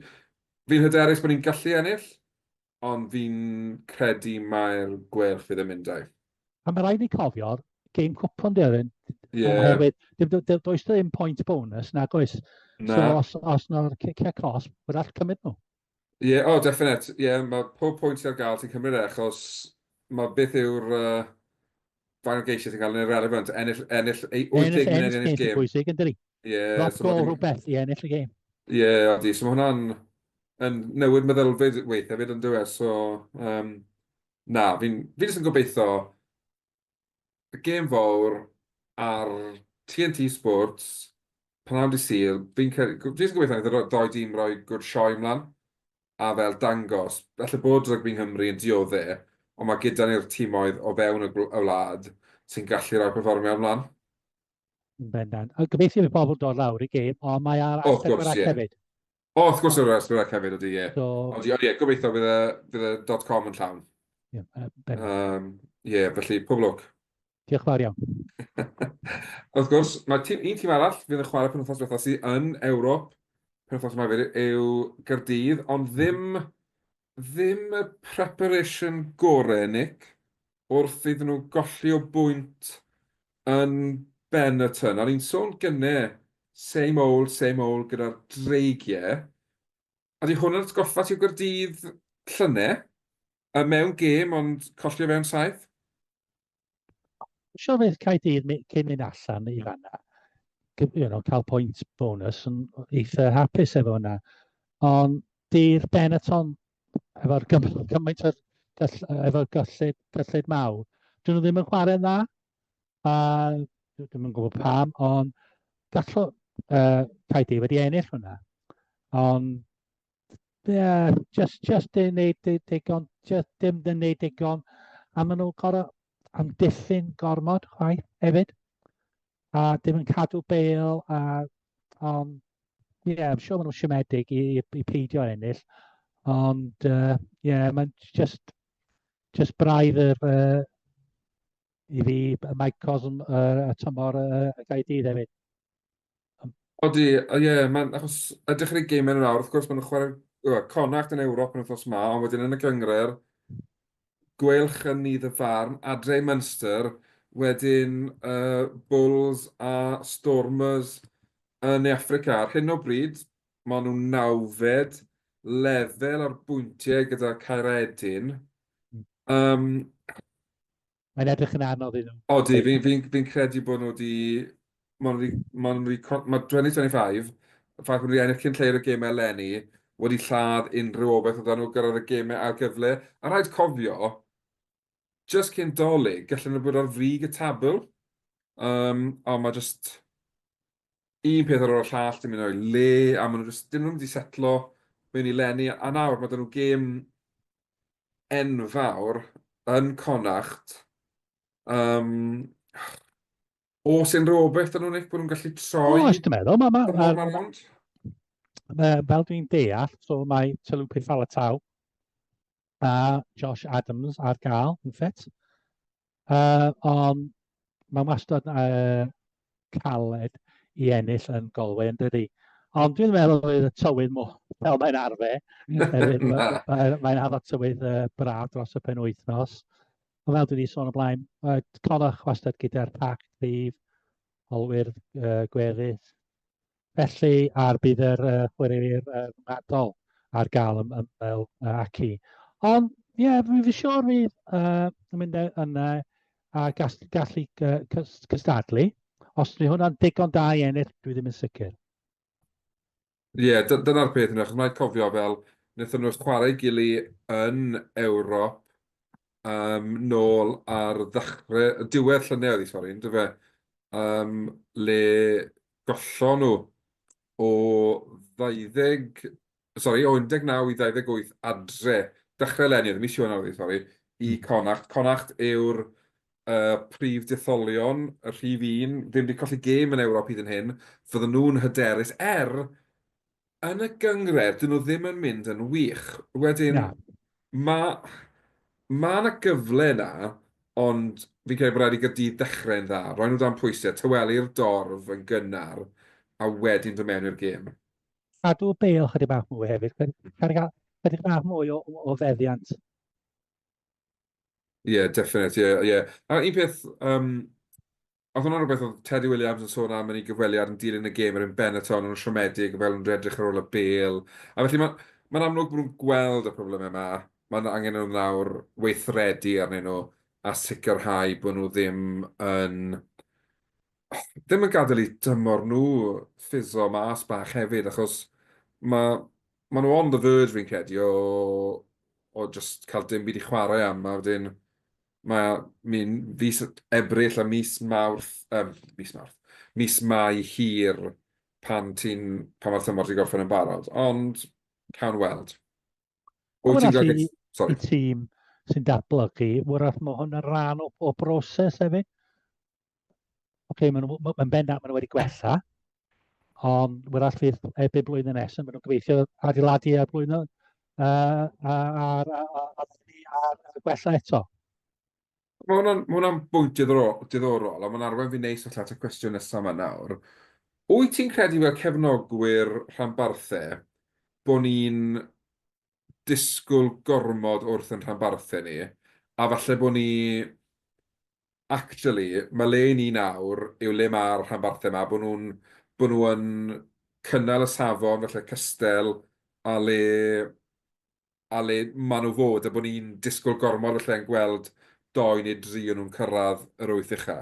fi'n hyderus bod ni'n gallu ennill, ond fi'n credu mai'r Gweilch fydd yn mynd â'i. A mae rhaid ni cofio'r game cwpan di Erin. Ie. Oherwydd, does ddim point bonus, nag oes. Na. So os, os na'r cicio cosb, wrach cymryd nhw. Ie, yeah, o, oh, definite. Ie, yeah, mae pob pwynt sydd ar gael ti'n cymryd e, achos mae beth yw'r faint o geisiau ti'n cael yn irrelevant. Ennill, ennill, 80 munud ennill gêm. Bwysig, yn dydi? Ie. Drop so goal rhywbeth i ennill y gêm. Ie, yeah, odi. So mae hwnna'n yn newid meddylfryd weith hefyd yn dywe. So, na, fi'n fi jyst yn gobeithio y gêm fawr ar TNT Sports, pnawn dydd Sul, fi'n credu, fi jyst yn gobeithio wneith y ddou dîm roi good sioe mlaen, a fel dangos, falle bod rygbi Nghymru yn diodde', ond mae gyda ni'r timoedd o fewn y wlad sy'n gallu rhoi perfformiad mlaen. Yn bendant. A gobeithio bydd pobl yn dod lawr i gêm, ond mae ar O, wrth gwrs, S4C ie. hefyd. O, wrth gwrs ar S4C hefyd, ydy, ie. So... Ond ie, ie, gobeithio bydd y, bydd y dot com yn llawn. Ie, bendant. Ie, felly pob lwc. Diolch yn fawr iawn. Wrth gwrs, mae tîm, un tîm arall fydd yn chwarae penwythnos diwethaf sydd yn Ewrop penwythnos yma hefyd yw Gaerdydd, ond ddim, ddim y preparation gore, Nick, wrth iddyn nhw golli o bwynt yn Benetton. O'n i'n sôn gynne, same old, same old gyda'r Dreigiau. Ydy hwn yn atgoffa ti o Gaerdydd llynedd? Mewn gêm, ond colli o fewn saith? Siwr fydd Caerdydd cyn mynd allan i fanna, you know, cael pwynt bonus yn eitha hapus efo hwnna. Ond di'r Benetton efo'r gymaint o'r efo'r gyllid, gyllid mawr, dyn nhw ddim yn chwarae'n dda, a dwi'm yn gwybod pam, ond gallo Caerdydd wedi ennill hwnna. Ond Yeah, just dim neud digon, just dim yn neud digon. A maen nhw'n gorau amddiffyn gormod chwaith hefyd. A dim yn cadw bêl a ond ie, yeah, I'm sure maen nhw'n siomedig i peidio ennill. Ond ie, yeah, mae'n just braidd yr i fi, Mike Cosm y tymor y Gaerdydd hefyd. Odi, ie, yeah, mae'n, achos edrych ar eu gemau nhw nawr, wrth gwrs, maen nhw'n chwarae well, Connacht yn Ewrop yn wythnos ma, ond wedyn yn y gynghrair, Gweilch yn Nydd y Farn, adre i Munster, wedyn Bulls a Stormers yn Ne Affrica. Ar hyn o bryd, maen nhw'n nawfed lefel ar bwyntiau gyda Caeredin. Mae'n edrych yn anodd iddyn nhw. Odi, fi'n fi, fi credu bod nhw wedi... Maen nhw wedi... Maen nhw wedi... Mae 2025, y ffaith bod nhw wedi ennill cyn lleied o gemau eleni, wedi lladd unrhyw obaith oedd 'da nhw gyrraedd y gemau ail gyfle. A rhaid cofio, jyst cyn Dolig, gallen nhw bod ar frig y tabl. Ond mae jyst un peth ar ôl y llall 'di mynd o'i le, a maen nhw jyst... Dyn nhw'm wedi setlo mewn i 'leni, a nawr mae 'da nhw gêm enfawr yn Connacht. Oes unrhyw obaith 'da nhw, Nick, bod nhw'n gallu troi? Oes, dwi'n meddwl. Ma, fel dwi'n deall, so mae Taulupe Faletau a Josh Adams ar gael yn ffit. Ond mae'n wastad caled i ennill yn Galway, yn dydi? Ond dwi'n meddwl fydd y tywydd mor fel mae'n arfer. Mae'n mae addo tywydd braf dros y penwythnos. Ond fel dwi wedi sôn o blaen, mae Connacht wastad gyda'r pac cryf, olwyr gweddus. Felly, a'r bydd yr chwaraewyr rhyngwladol ar gael ym, ym, fel aci. Ond, ie, yeah, fi'n siŵr fydd yn mynd yna a gallu cystadlu. Os ydy hwnna'n digon da i ennill, dwi ddim yn sicr. Ie, yeah, dyna'r peth yna, achos mae'n cofio fel, wnaethon nhw chwarae gili yn Ewrop nôl ar ddechrau, diwedd llynedd oedd hi, sori, yndyfe? Le gollon nhw o 20, sori, o 19 i 28 adre, dechrau eleni oedd, mis Ionawr oedd hi, sori, i Connacht. Connacht yw'r prif detholion, y rhif un, ddim wedi colli gêm yn Ewrop hyd yn hyn, fydden nhw'n hyderus, er yn y gynghrair, dyn nhw ddim yn mynd yn wych. Wedyn, Na. mae ma 'na gyfle 'na, ond fi'n credu bod rhaid i Gaerdydd ddechrau'n dda. Rhoi nhw dan pwysau, tawelu'r dorf yn gynnar, a wedyn dod mewn i'r gêm. Cadw Bale chydig bach mwy hefyd, chydig bach mwy o feddiant. Ie, yeah, definite, ie, yeah, ie. Yeah. A un peth, oedd hwnna'n rhywbeth oedd Teddy Williams yn sôn am yn ei gyfweliad yn dilyn y gêm erbyn Benetton, o'n nhw'n siomedig fel nhw'n edrych ar ôl y bêl. A felly mae'n ma amlwg bod nhw'n gweld y problemau yma, mae'n angen nhw nawr weithredu arnyn nhw a sicrhau bod nhw ddim yn gadael i dymor nhw ffiso mas bach hefyd, achos mae ma nhw on the verge fi'n credu o just cael dim byd i chwarae am, a wedyn mae mi'n fis Ebrill a mis Mawrth, mis Mawrth, mis Mai hir pan ti'n, pan mae'r tymor 'di gorffen yn barod, ond cawn weld. Wyt ti'n gael... Sorry. I tîm sy'n datblygu, wrach mae hwn yn rhan o broses hefyd. Oce, okay, maen nhw, yn bendant maen nhw wedi gwella, ond wrach fydd erbyn blwyddyn nesaf, maen nhw'n gobeithio adeiladu ar blwyddyn a gwella eto. Mae hwnna'n ma hwnna bwynt diddorol, diddorol, a mae'n arwain fi neis falle at y cwestiwn nesaf yma nawr. Wyt ti'n credu fel cefnogwyr rhanbarthau bod ni'n disgwyl gormod wrth yn rhanbarthau ni, a falle bod ni actually, mae le i ni nawr yw le mae'r rhanbarthau yma, bod nhw'n bod nhw yn cynnal y safon falle cystel a le a le maen nhw fod, a bod ni'n disgwyl gormod falle yn gweld dou neu dri o nhw'n cyrraedd yr wyth ucha.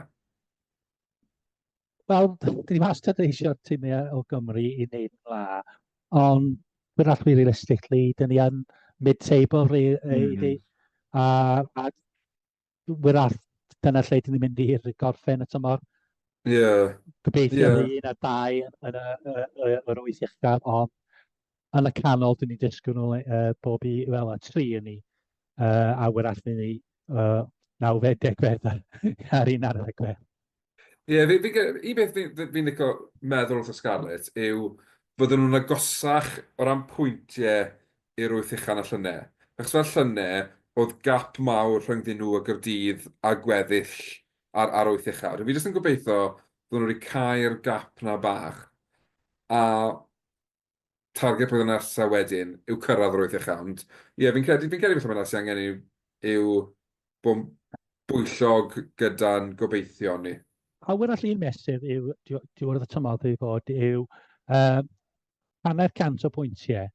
Wel, dyn ni wastad eisiau'r tîmiau o Gymru i wneud yn dda, ond wrach fi realistically, dyn ni yn mid-table, really, a wrach dyna lle dyn ni'n mynd i'r gorffen y tymor. Gobeithio un a dau yn yr wyth uchaf, ond Yn y canol, dyn ni'n disgwyl nhw bob i, wel, y tri yn ni, a wrach fydd ni nawfed, degfed a'r un ar ddegfed. Ie, fi, fi, un beth fi'n fi, fi licio meddwl wrth y Scarlets yw fydden nhw'n agosach o ran pwyntiau i'r wyth ucha na llynedd. Achos fel llynedd, oedd gap mawr rhyngddyn nhw a Gaerdydd a gweddill ar, ar wyth ucha. Fi jyst yn gobeithio fydden nhw wedi cau'r gap na bach. A target blwyddyn nesaf wedyn yw cyrraedd yr wyth ucha, ond ie, fi'n credu, fi'n credu falle mae 'na sy'n angen yw, yw bod yn bwyllog gyda'n gobeithion ni. A wrach un mesur yw, diwedd y tymor dwi fod, yw hanner cant o pwyntiau.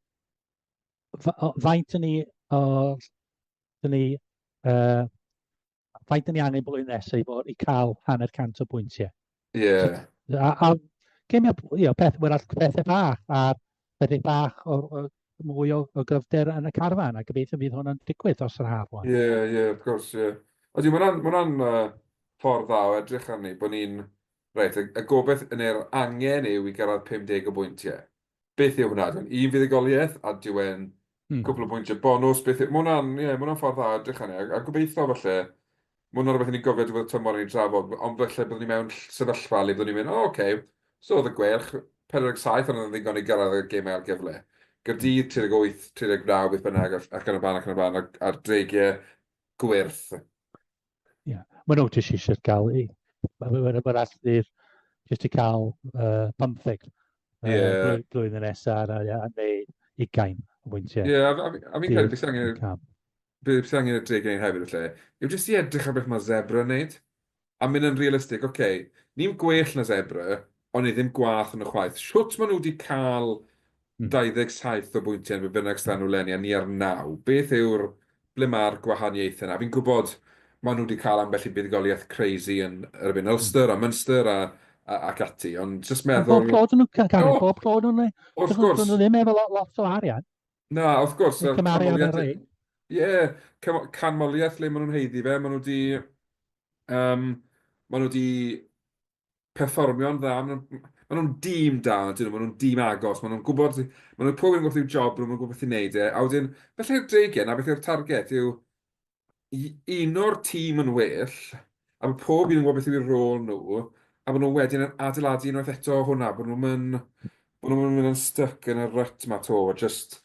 Faint yn ni, o, dyn ni, faint yn ni angen blwyddyn nesaf i fod i cael hanner cant o bwyntiau? Ie. Yeah. A, a gemiau, you know, peth, wrach pethau bach, a pethau bach o, o, mwy o, o gryfder yn y carfan, a gobeithio fydd hwn yn digwydd dros yr haf. Ie, yeah, ie, yeah, of course, ie. Yeah. Ydy, mae hwnna'n ma hwnna, ffordd dda o edrych arni, bod ni'n... Reit, y, y gobeith neu'r angen yw i gyrraedd 50 o bwyntiau. Beth yw hwnna? Ydy o'n un fuddugoliaeth a dyw e'n cwpl o bwyntiau bonws? Beth yw... Mae hwnna'n, ie, mae hwnna'n ffordd dda o edrych arni, a, a gobeithio falle, mae hwnna'n rhywbeth i ni gofio diwedd y tymor i ni drafod, ond falle byddwn ni mewn sefyllfa le byddwn ni'n mynd, o, ocê, so oedd y Gweilch 47, ond oedd yn ddigon i gyrraedd y gemau ail gyfle. Gaerdydd 38, 39, beth bynnag, ac yn y blaen ac yn y blaen, a'r Dreigiau gwyrth. Ie, yeah. Maen nhw jyst eisiau gael i... Mae'n allu jyst i cael 15 yeah. blwyddyn nesaf a neu 20 o bwyntiau. Ie, yeah, a, a, a fi'n credu beth sy'n angen, beth sy'n angen y dreg yn hefyd, felly, yw jyst i edrych ar beth mae Zebra yn neud, a mynd yn realistig, oce, okay, ni'n gwell na Zebra, ond ni ddim gwath yn y chwaith. Shwt maen nhw wedi cael 27 o bwyntiau neu be bynnag sydd nhw leni a ni ar 9? Beth yw'r... ble mae'r gwahaniaethau yna? Fi'n gwybod maen nhw wedi cael ambell i buddugoliaeth crazy yn erbyn Ulster a Munster a, a, ac ati, ond jyst meddwl... Bob tro dyn nhw'n cael, bob tro dyn nhw'n... Wrth gwrs. Dyn nhw ddim efo lot, lot o arian. Na, wrth gwrs. Cymharu ar y rei. Ie, canmoliaeth le maen nhw'n haeddu fe, maen nhw wedi... Um, maen nhw wedi perfformio'n dda. Maen nhw'n maen nhw'n dîm da, dyn nhw, maen nhw'n dîm agos, maen nhw'n gwybod, maen nhw'n pob un yn gwybod i'w job, maen nhw'n gwybod beth i wneud e. A wedyn, felly'r Dreigiau, na beth yw'r target, yw uno'r tîm yn well, a bod pob un yn gwybod beth yw'u rôl nhw, a bod nhw wedyn yn adeiladu unwaith eto hwnna, bod nhw'n mynd, bod nhw'n mynd yn stuck yn y rut ma to, just,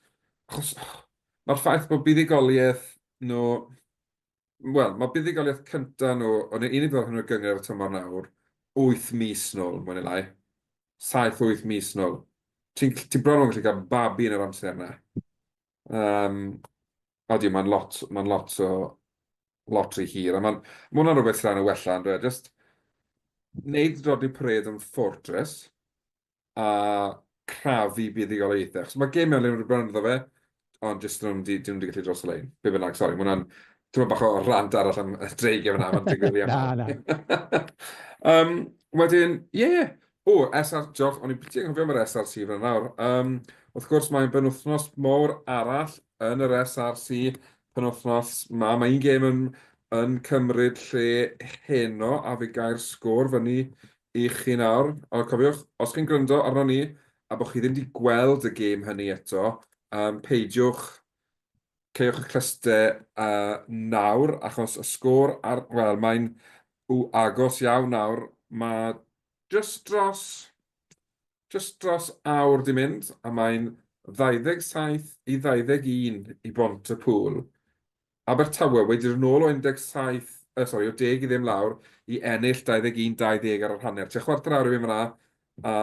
achos, mae'r ffaith bod buddugoliaeth nhw Wel, mae buddugoliaeth cyntaf nhw, o'n unig ddod nhw'n gynghrair y tymor nawr, 8 mis nôl, mwy neu lai. 7-8 mis nôl. Ti'n ti bron yn gallu cael babi yn yr amser yna. Um, odi, mae'n lot, mae'n lot o, lot rhy hir. A mae'n ma hwnna'n rhywbeth sy'n rhan o wella, yn dweud. Just wneud Rodney Parade yn fortress, a crafu buddugoliaethau. Achos mae gêm mewn le nhw wedi iddo fe, ond jyst nhw'n di, dyn nhw wedi gallu dros y lein. Be bynnag, sori, mae hwnna'n tyma bach o rant arall am y dreigiau fyna, mae'n digwydd i Na, na. um, wedyn, ie, yeah. O, SR, diolch, o'n i'n byti anghofio am yr SRC fyna nawr. Um, wrth gwrs, mae'n benwythnos mawr arall yn yr SRC penwythnos ma. Mae un gêm yn, yn cymryd lle heno, a fe gair sgôr fyny i chi nawr. Ond cofiwch, os chi'n gwrando arno ni a bod chi ddim wedi gweld y gêm hynny eto, um, peidiwch, caewch y clustau nawr, achos y sgôr ar... Wel, mae'n agos iawn nawr. Mae just dros, just dros awr di mynd, a mae'n 27 i 21 i Bont-y-pŵl. Abertawe wedi dod nôl o 17, uh, sorry, o 10 i ddim lawr i ennill 21-20 ar yr hanner. Tua chwarter awr i fynd fyna, a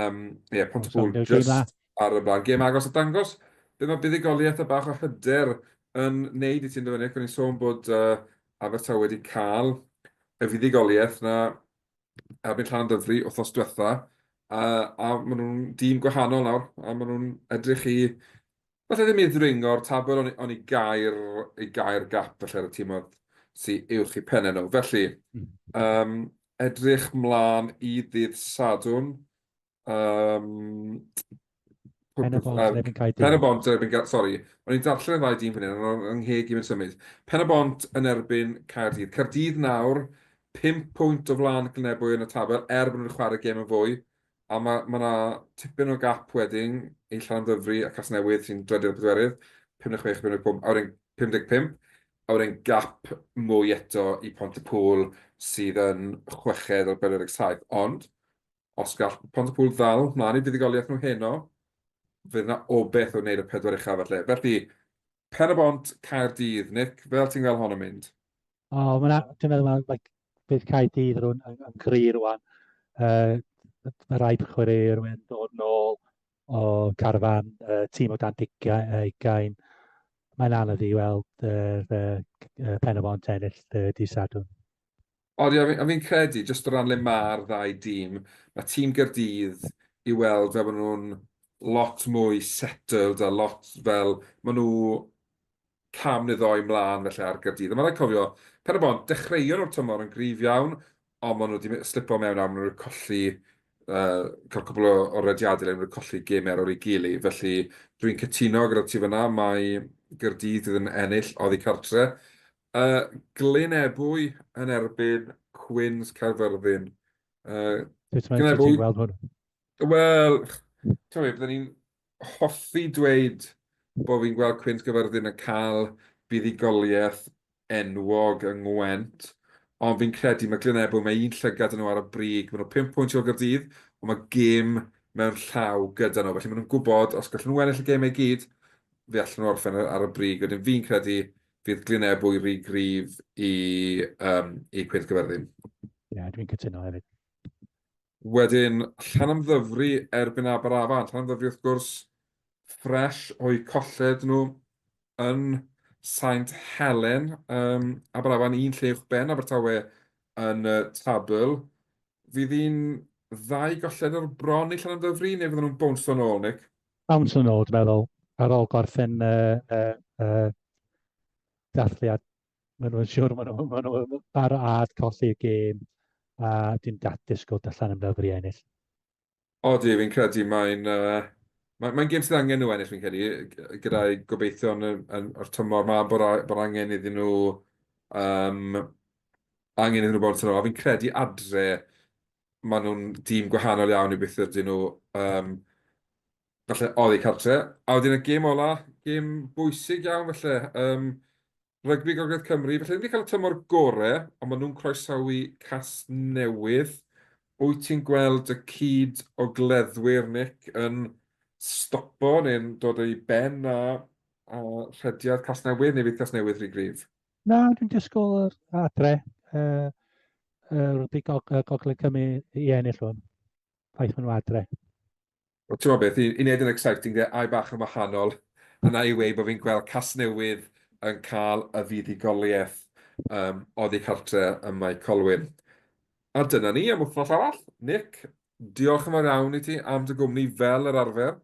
um, yeah, Pontypool just ar y blaen. Gêm agos a dangos be mae buddugoliaeth a bach o hyder yn neud i ti'n dyfynnu. O'n i'n sôn bod Abertawe wedi cael y fuddugoliaeth na erbyn Llanymddyfri wythnos diwetha, a, a maen nhw'n dîm gwahanol nawr, a maen nhw'n edrych i Falle ddim i ddringo'r tabl, ond, ond i gau'r, i gau'r gap falle ar y timoedd sy uwch eu pennau nhw. Felly, um, edrych mlaen i ddydd Sadwrn. Um, Pen y bont yn erbyn Caerdydd. Pen y bont yn erbyn, sori, o'n i'n darllen y ddau dîm fan hyn, ond yng ngheg i'n symud. Pen y bont yn erbyn Caerdydd. Caerdydd nawr, 5 pwynt o flaen Glynebwy yn y tabl, er bod nhw'n chwarae gêm yn fwy. A mae ma 'na tipyn o gap wedyn i Llanymddyfri a Casnewydd sy'n drydydd a pedwerydd, 56 a 55, a wedyn 55, a wedyn gap mwy eto i Pont-y-pŵl sydd yn chweched ar 47. Ond, os gall Pont-y-pŵl ddal mlaen i fuddugoliaeth nhw heno, fydd 'na obaith o wneud y pedwar uchaf falle. Felly, Pen-y-bont, Caerdydd. Nick, fel ti'n gweld hon yn mynd? O, oh, ma dwi'n meddwl mae, mae bydd Caerdydd rhywun yn, yn gry rwan. Mae rai chwaraewyr yn dod nôl o carfan, tîm o dan ugain. Mae'n anodd i weld yr Pen-y-bont ennill dydd Sadwrn. Odi, a fi'n credu, jyst o ran le mae'r ddau dîm, mae tîm Gaerdydd i weld fel bod nhw'n lot mwy settled a lot fel, maen nhw cam neu ddoi mlaen felly ar Gaerdydd. A mae'n rhaid cofio, Pen-y-bont, dechreuon nhw'r tymor yn gryf iawn, ond maen nhw wedi slipo mewn nawr, maen nhw wedi colli, cael cwpl o rediadau le maen nhw wedi colli gemau ar ôl ei gilydd. Felly dwi'n cytuno gyda ti fan'na, mae Gaerdydd fydd yn ennill oddi cartre. Glyn Ebwy yn erbyn Cwins Caerfyrddin. Sut mae ti'n gweld hwn? Wel, ti'n gwybod, byddwn ni'n hoffi dweud bod fi'n gweld Cwins Gaerfyrddin yn cael buddugoliaeth enwog yng Ngwent, ond fi'n credu mae Glyn Ebwy, mae un llygad yn nhw ar y brig, maen nhw 5 pwynt i ôl Gaerdydd, ond mae gêm mewn llaw gyda nhw, felly maen nhw'n gwybod os gallen nhw ennill y gêm i gyd, fe allan nhw orffen ar y brig. Wedyn fi'n credu fydd Glyn Ebwy rhy gryf i, um, i Cwins Gaerfyrddin. Ie, yeah, dwi'n cytuno hefyd. Wedyn, Llanymddyfri erbyn Aberafan. Llanymddyfri, wrth gwrs, ffresh o'u colled nhw yn Saint Helen. Um, Aberafan un lle uwch ben Abertawe yn y tabl. Fydd hi'n ddau golled o'r bron i Llanymddyfri, neu fydden nhw'n bownsio nôl, Nick? Bownsio nôl, dwi'n meddwl, ar ôl gorffen dathliad Maen nhw'n siŵr, maen nhw, maen nhw barod colli y gêm a dwi'n disgwyl allan am lyfru ennill. Odi, fi'n credu mae'n uh, mae'n mae gêm sydd angen nhw ennill, fi'n credu, gyda'i gobeithion yn, yn, o'r tymor ma, bod, bod angen iddyn nhw um, angen iddyn nhw bod yn. A fi'n credu adre, maen nhw'n dîm gwahanol iawn i beth ydyn nhw falle oddi cartre. A wedyn y gêm ola, gêm bwysig iawn falle. Rygbi Gogledd Cymru, felly ddim wedi cael y tymor gore, ond maen nhw'n croesawu Casnewydd. Wyt ti'n gweld y cyd-ogleddwyr, Nick, yn stopo neu'n dod i ben â, â rhediad Casnewydd, neu fydd Casnewydd rhy gryf? Na, dwi'n disgwyl yr adre, Rygbi Gogledd Cymru i ennill hwn. Ffaith maen nhw adre. Wel, ti'n gwybod beth, i wneud yn exciting de, ai bach yn wahanol, a na i weud bod fi'n gweld Casnewydd yn cael y fuddugoliaeth um, oddi cartre ym Mae Colwyn. A dyna ni am wythnos arall. Nick, diolch yn fawr iawn i ti am dy gwmni fel yr arfer.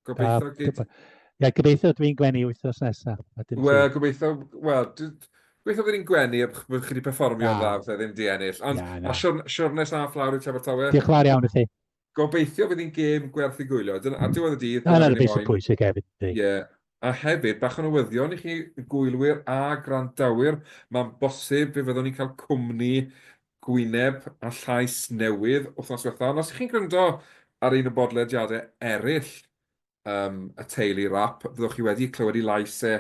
Gobeithio gyd... Ie, gobeithio dwi'n gwenu wythnos nesaf. Wel, gobeithio, wel, gobeithio bydd ni'n gwenu a bod chi wedi perfformio'n dda, fatha ddim di ennill. Ond, a siwrne saff lawr i ti Abertawe. Diolch yn fawr iawn i chi. Gobeithio fydd hi'n gêm gwerth ei gwylio. Dyna, ar diwedd y dydd... Dyna'r beth sy'n pwysig hefyd. Ie. Yeah. A hefyd, bach o newyddion i chi, gwylwyr a gwrandawyr, mae'n bosib fe fyddwn ni'n cael cwmni gwyneb a llais newydd wythnos diwetha. Ond os ych chi'n gwrando ar un o bodlediadau eraill um, y teulu rap, fyddwch chi wedi clywed ei lais e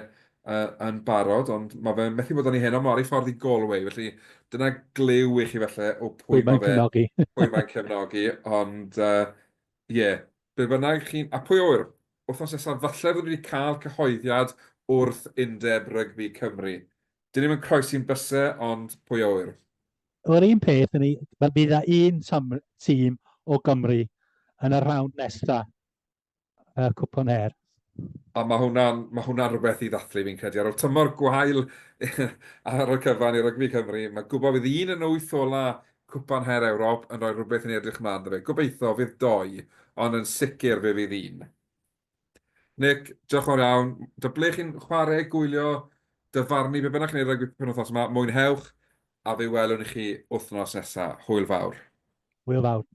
yn barod, ond mae fe methu bod â ni heno, mae ar ei ffordd i Galway, felly dyna gliw i chi falle o pwy, pwy mae fe, pwy mae'n cefnogi, ond ie, yeah, be bynnag chi'n... A pwy oer, wythnos nesaf falle fyddwn ni wedi cael cyhoeddiad wrth Undeb Rygbi Cymru. Dyn ni'm yn croesi'n bysau, ond pwy a ŵyr. Wel, un peth, ni, bydd yna un tîm o Gymru yn y rownd nesaf y Cwpan Her. A mae hwnna'n ma hwnna rhywbeth i ddathlu fi'n credu. Ar ôl tymor gwael ar y cyfan i Rygbi Cymru, mae gwybod fydd un yn wyth ola Cwpan Her Ewrop yn rhoi rhywbeth i ni edrych mlaen iddo fe. Gobeithio fydd doi, ond yn sicr fe fydd un. Nick, diolch yn fawr iawn. Da ble chi'n chwarae, gwylio, dyfarnu, be bynnag chi'n ei rygbi penwythnos yma, mwynhewch, a fe welwn i chi wythnos nesaf. Hwyl fawr. Hwyl fawr.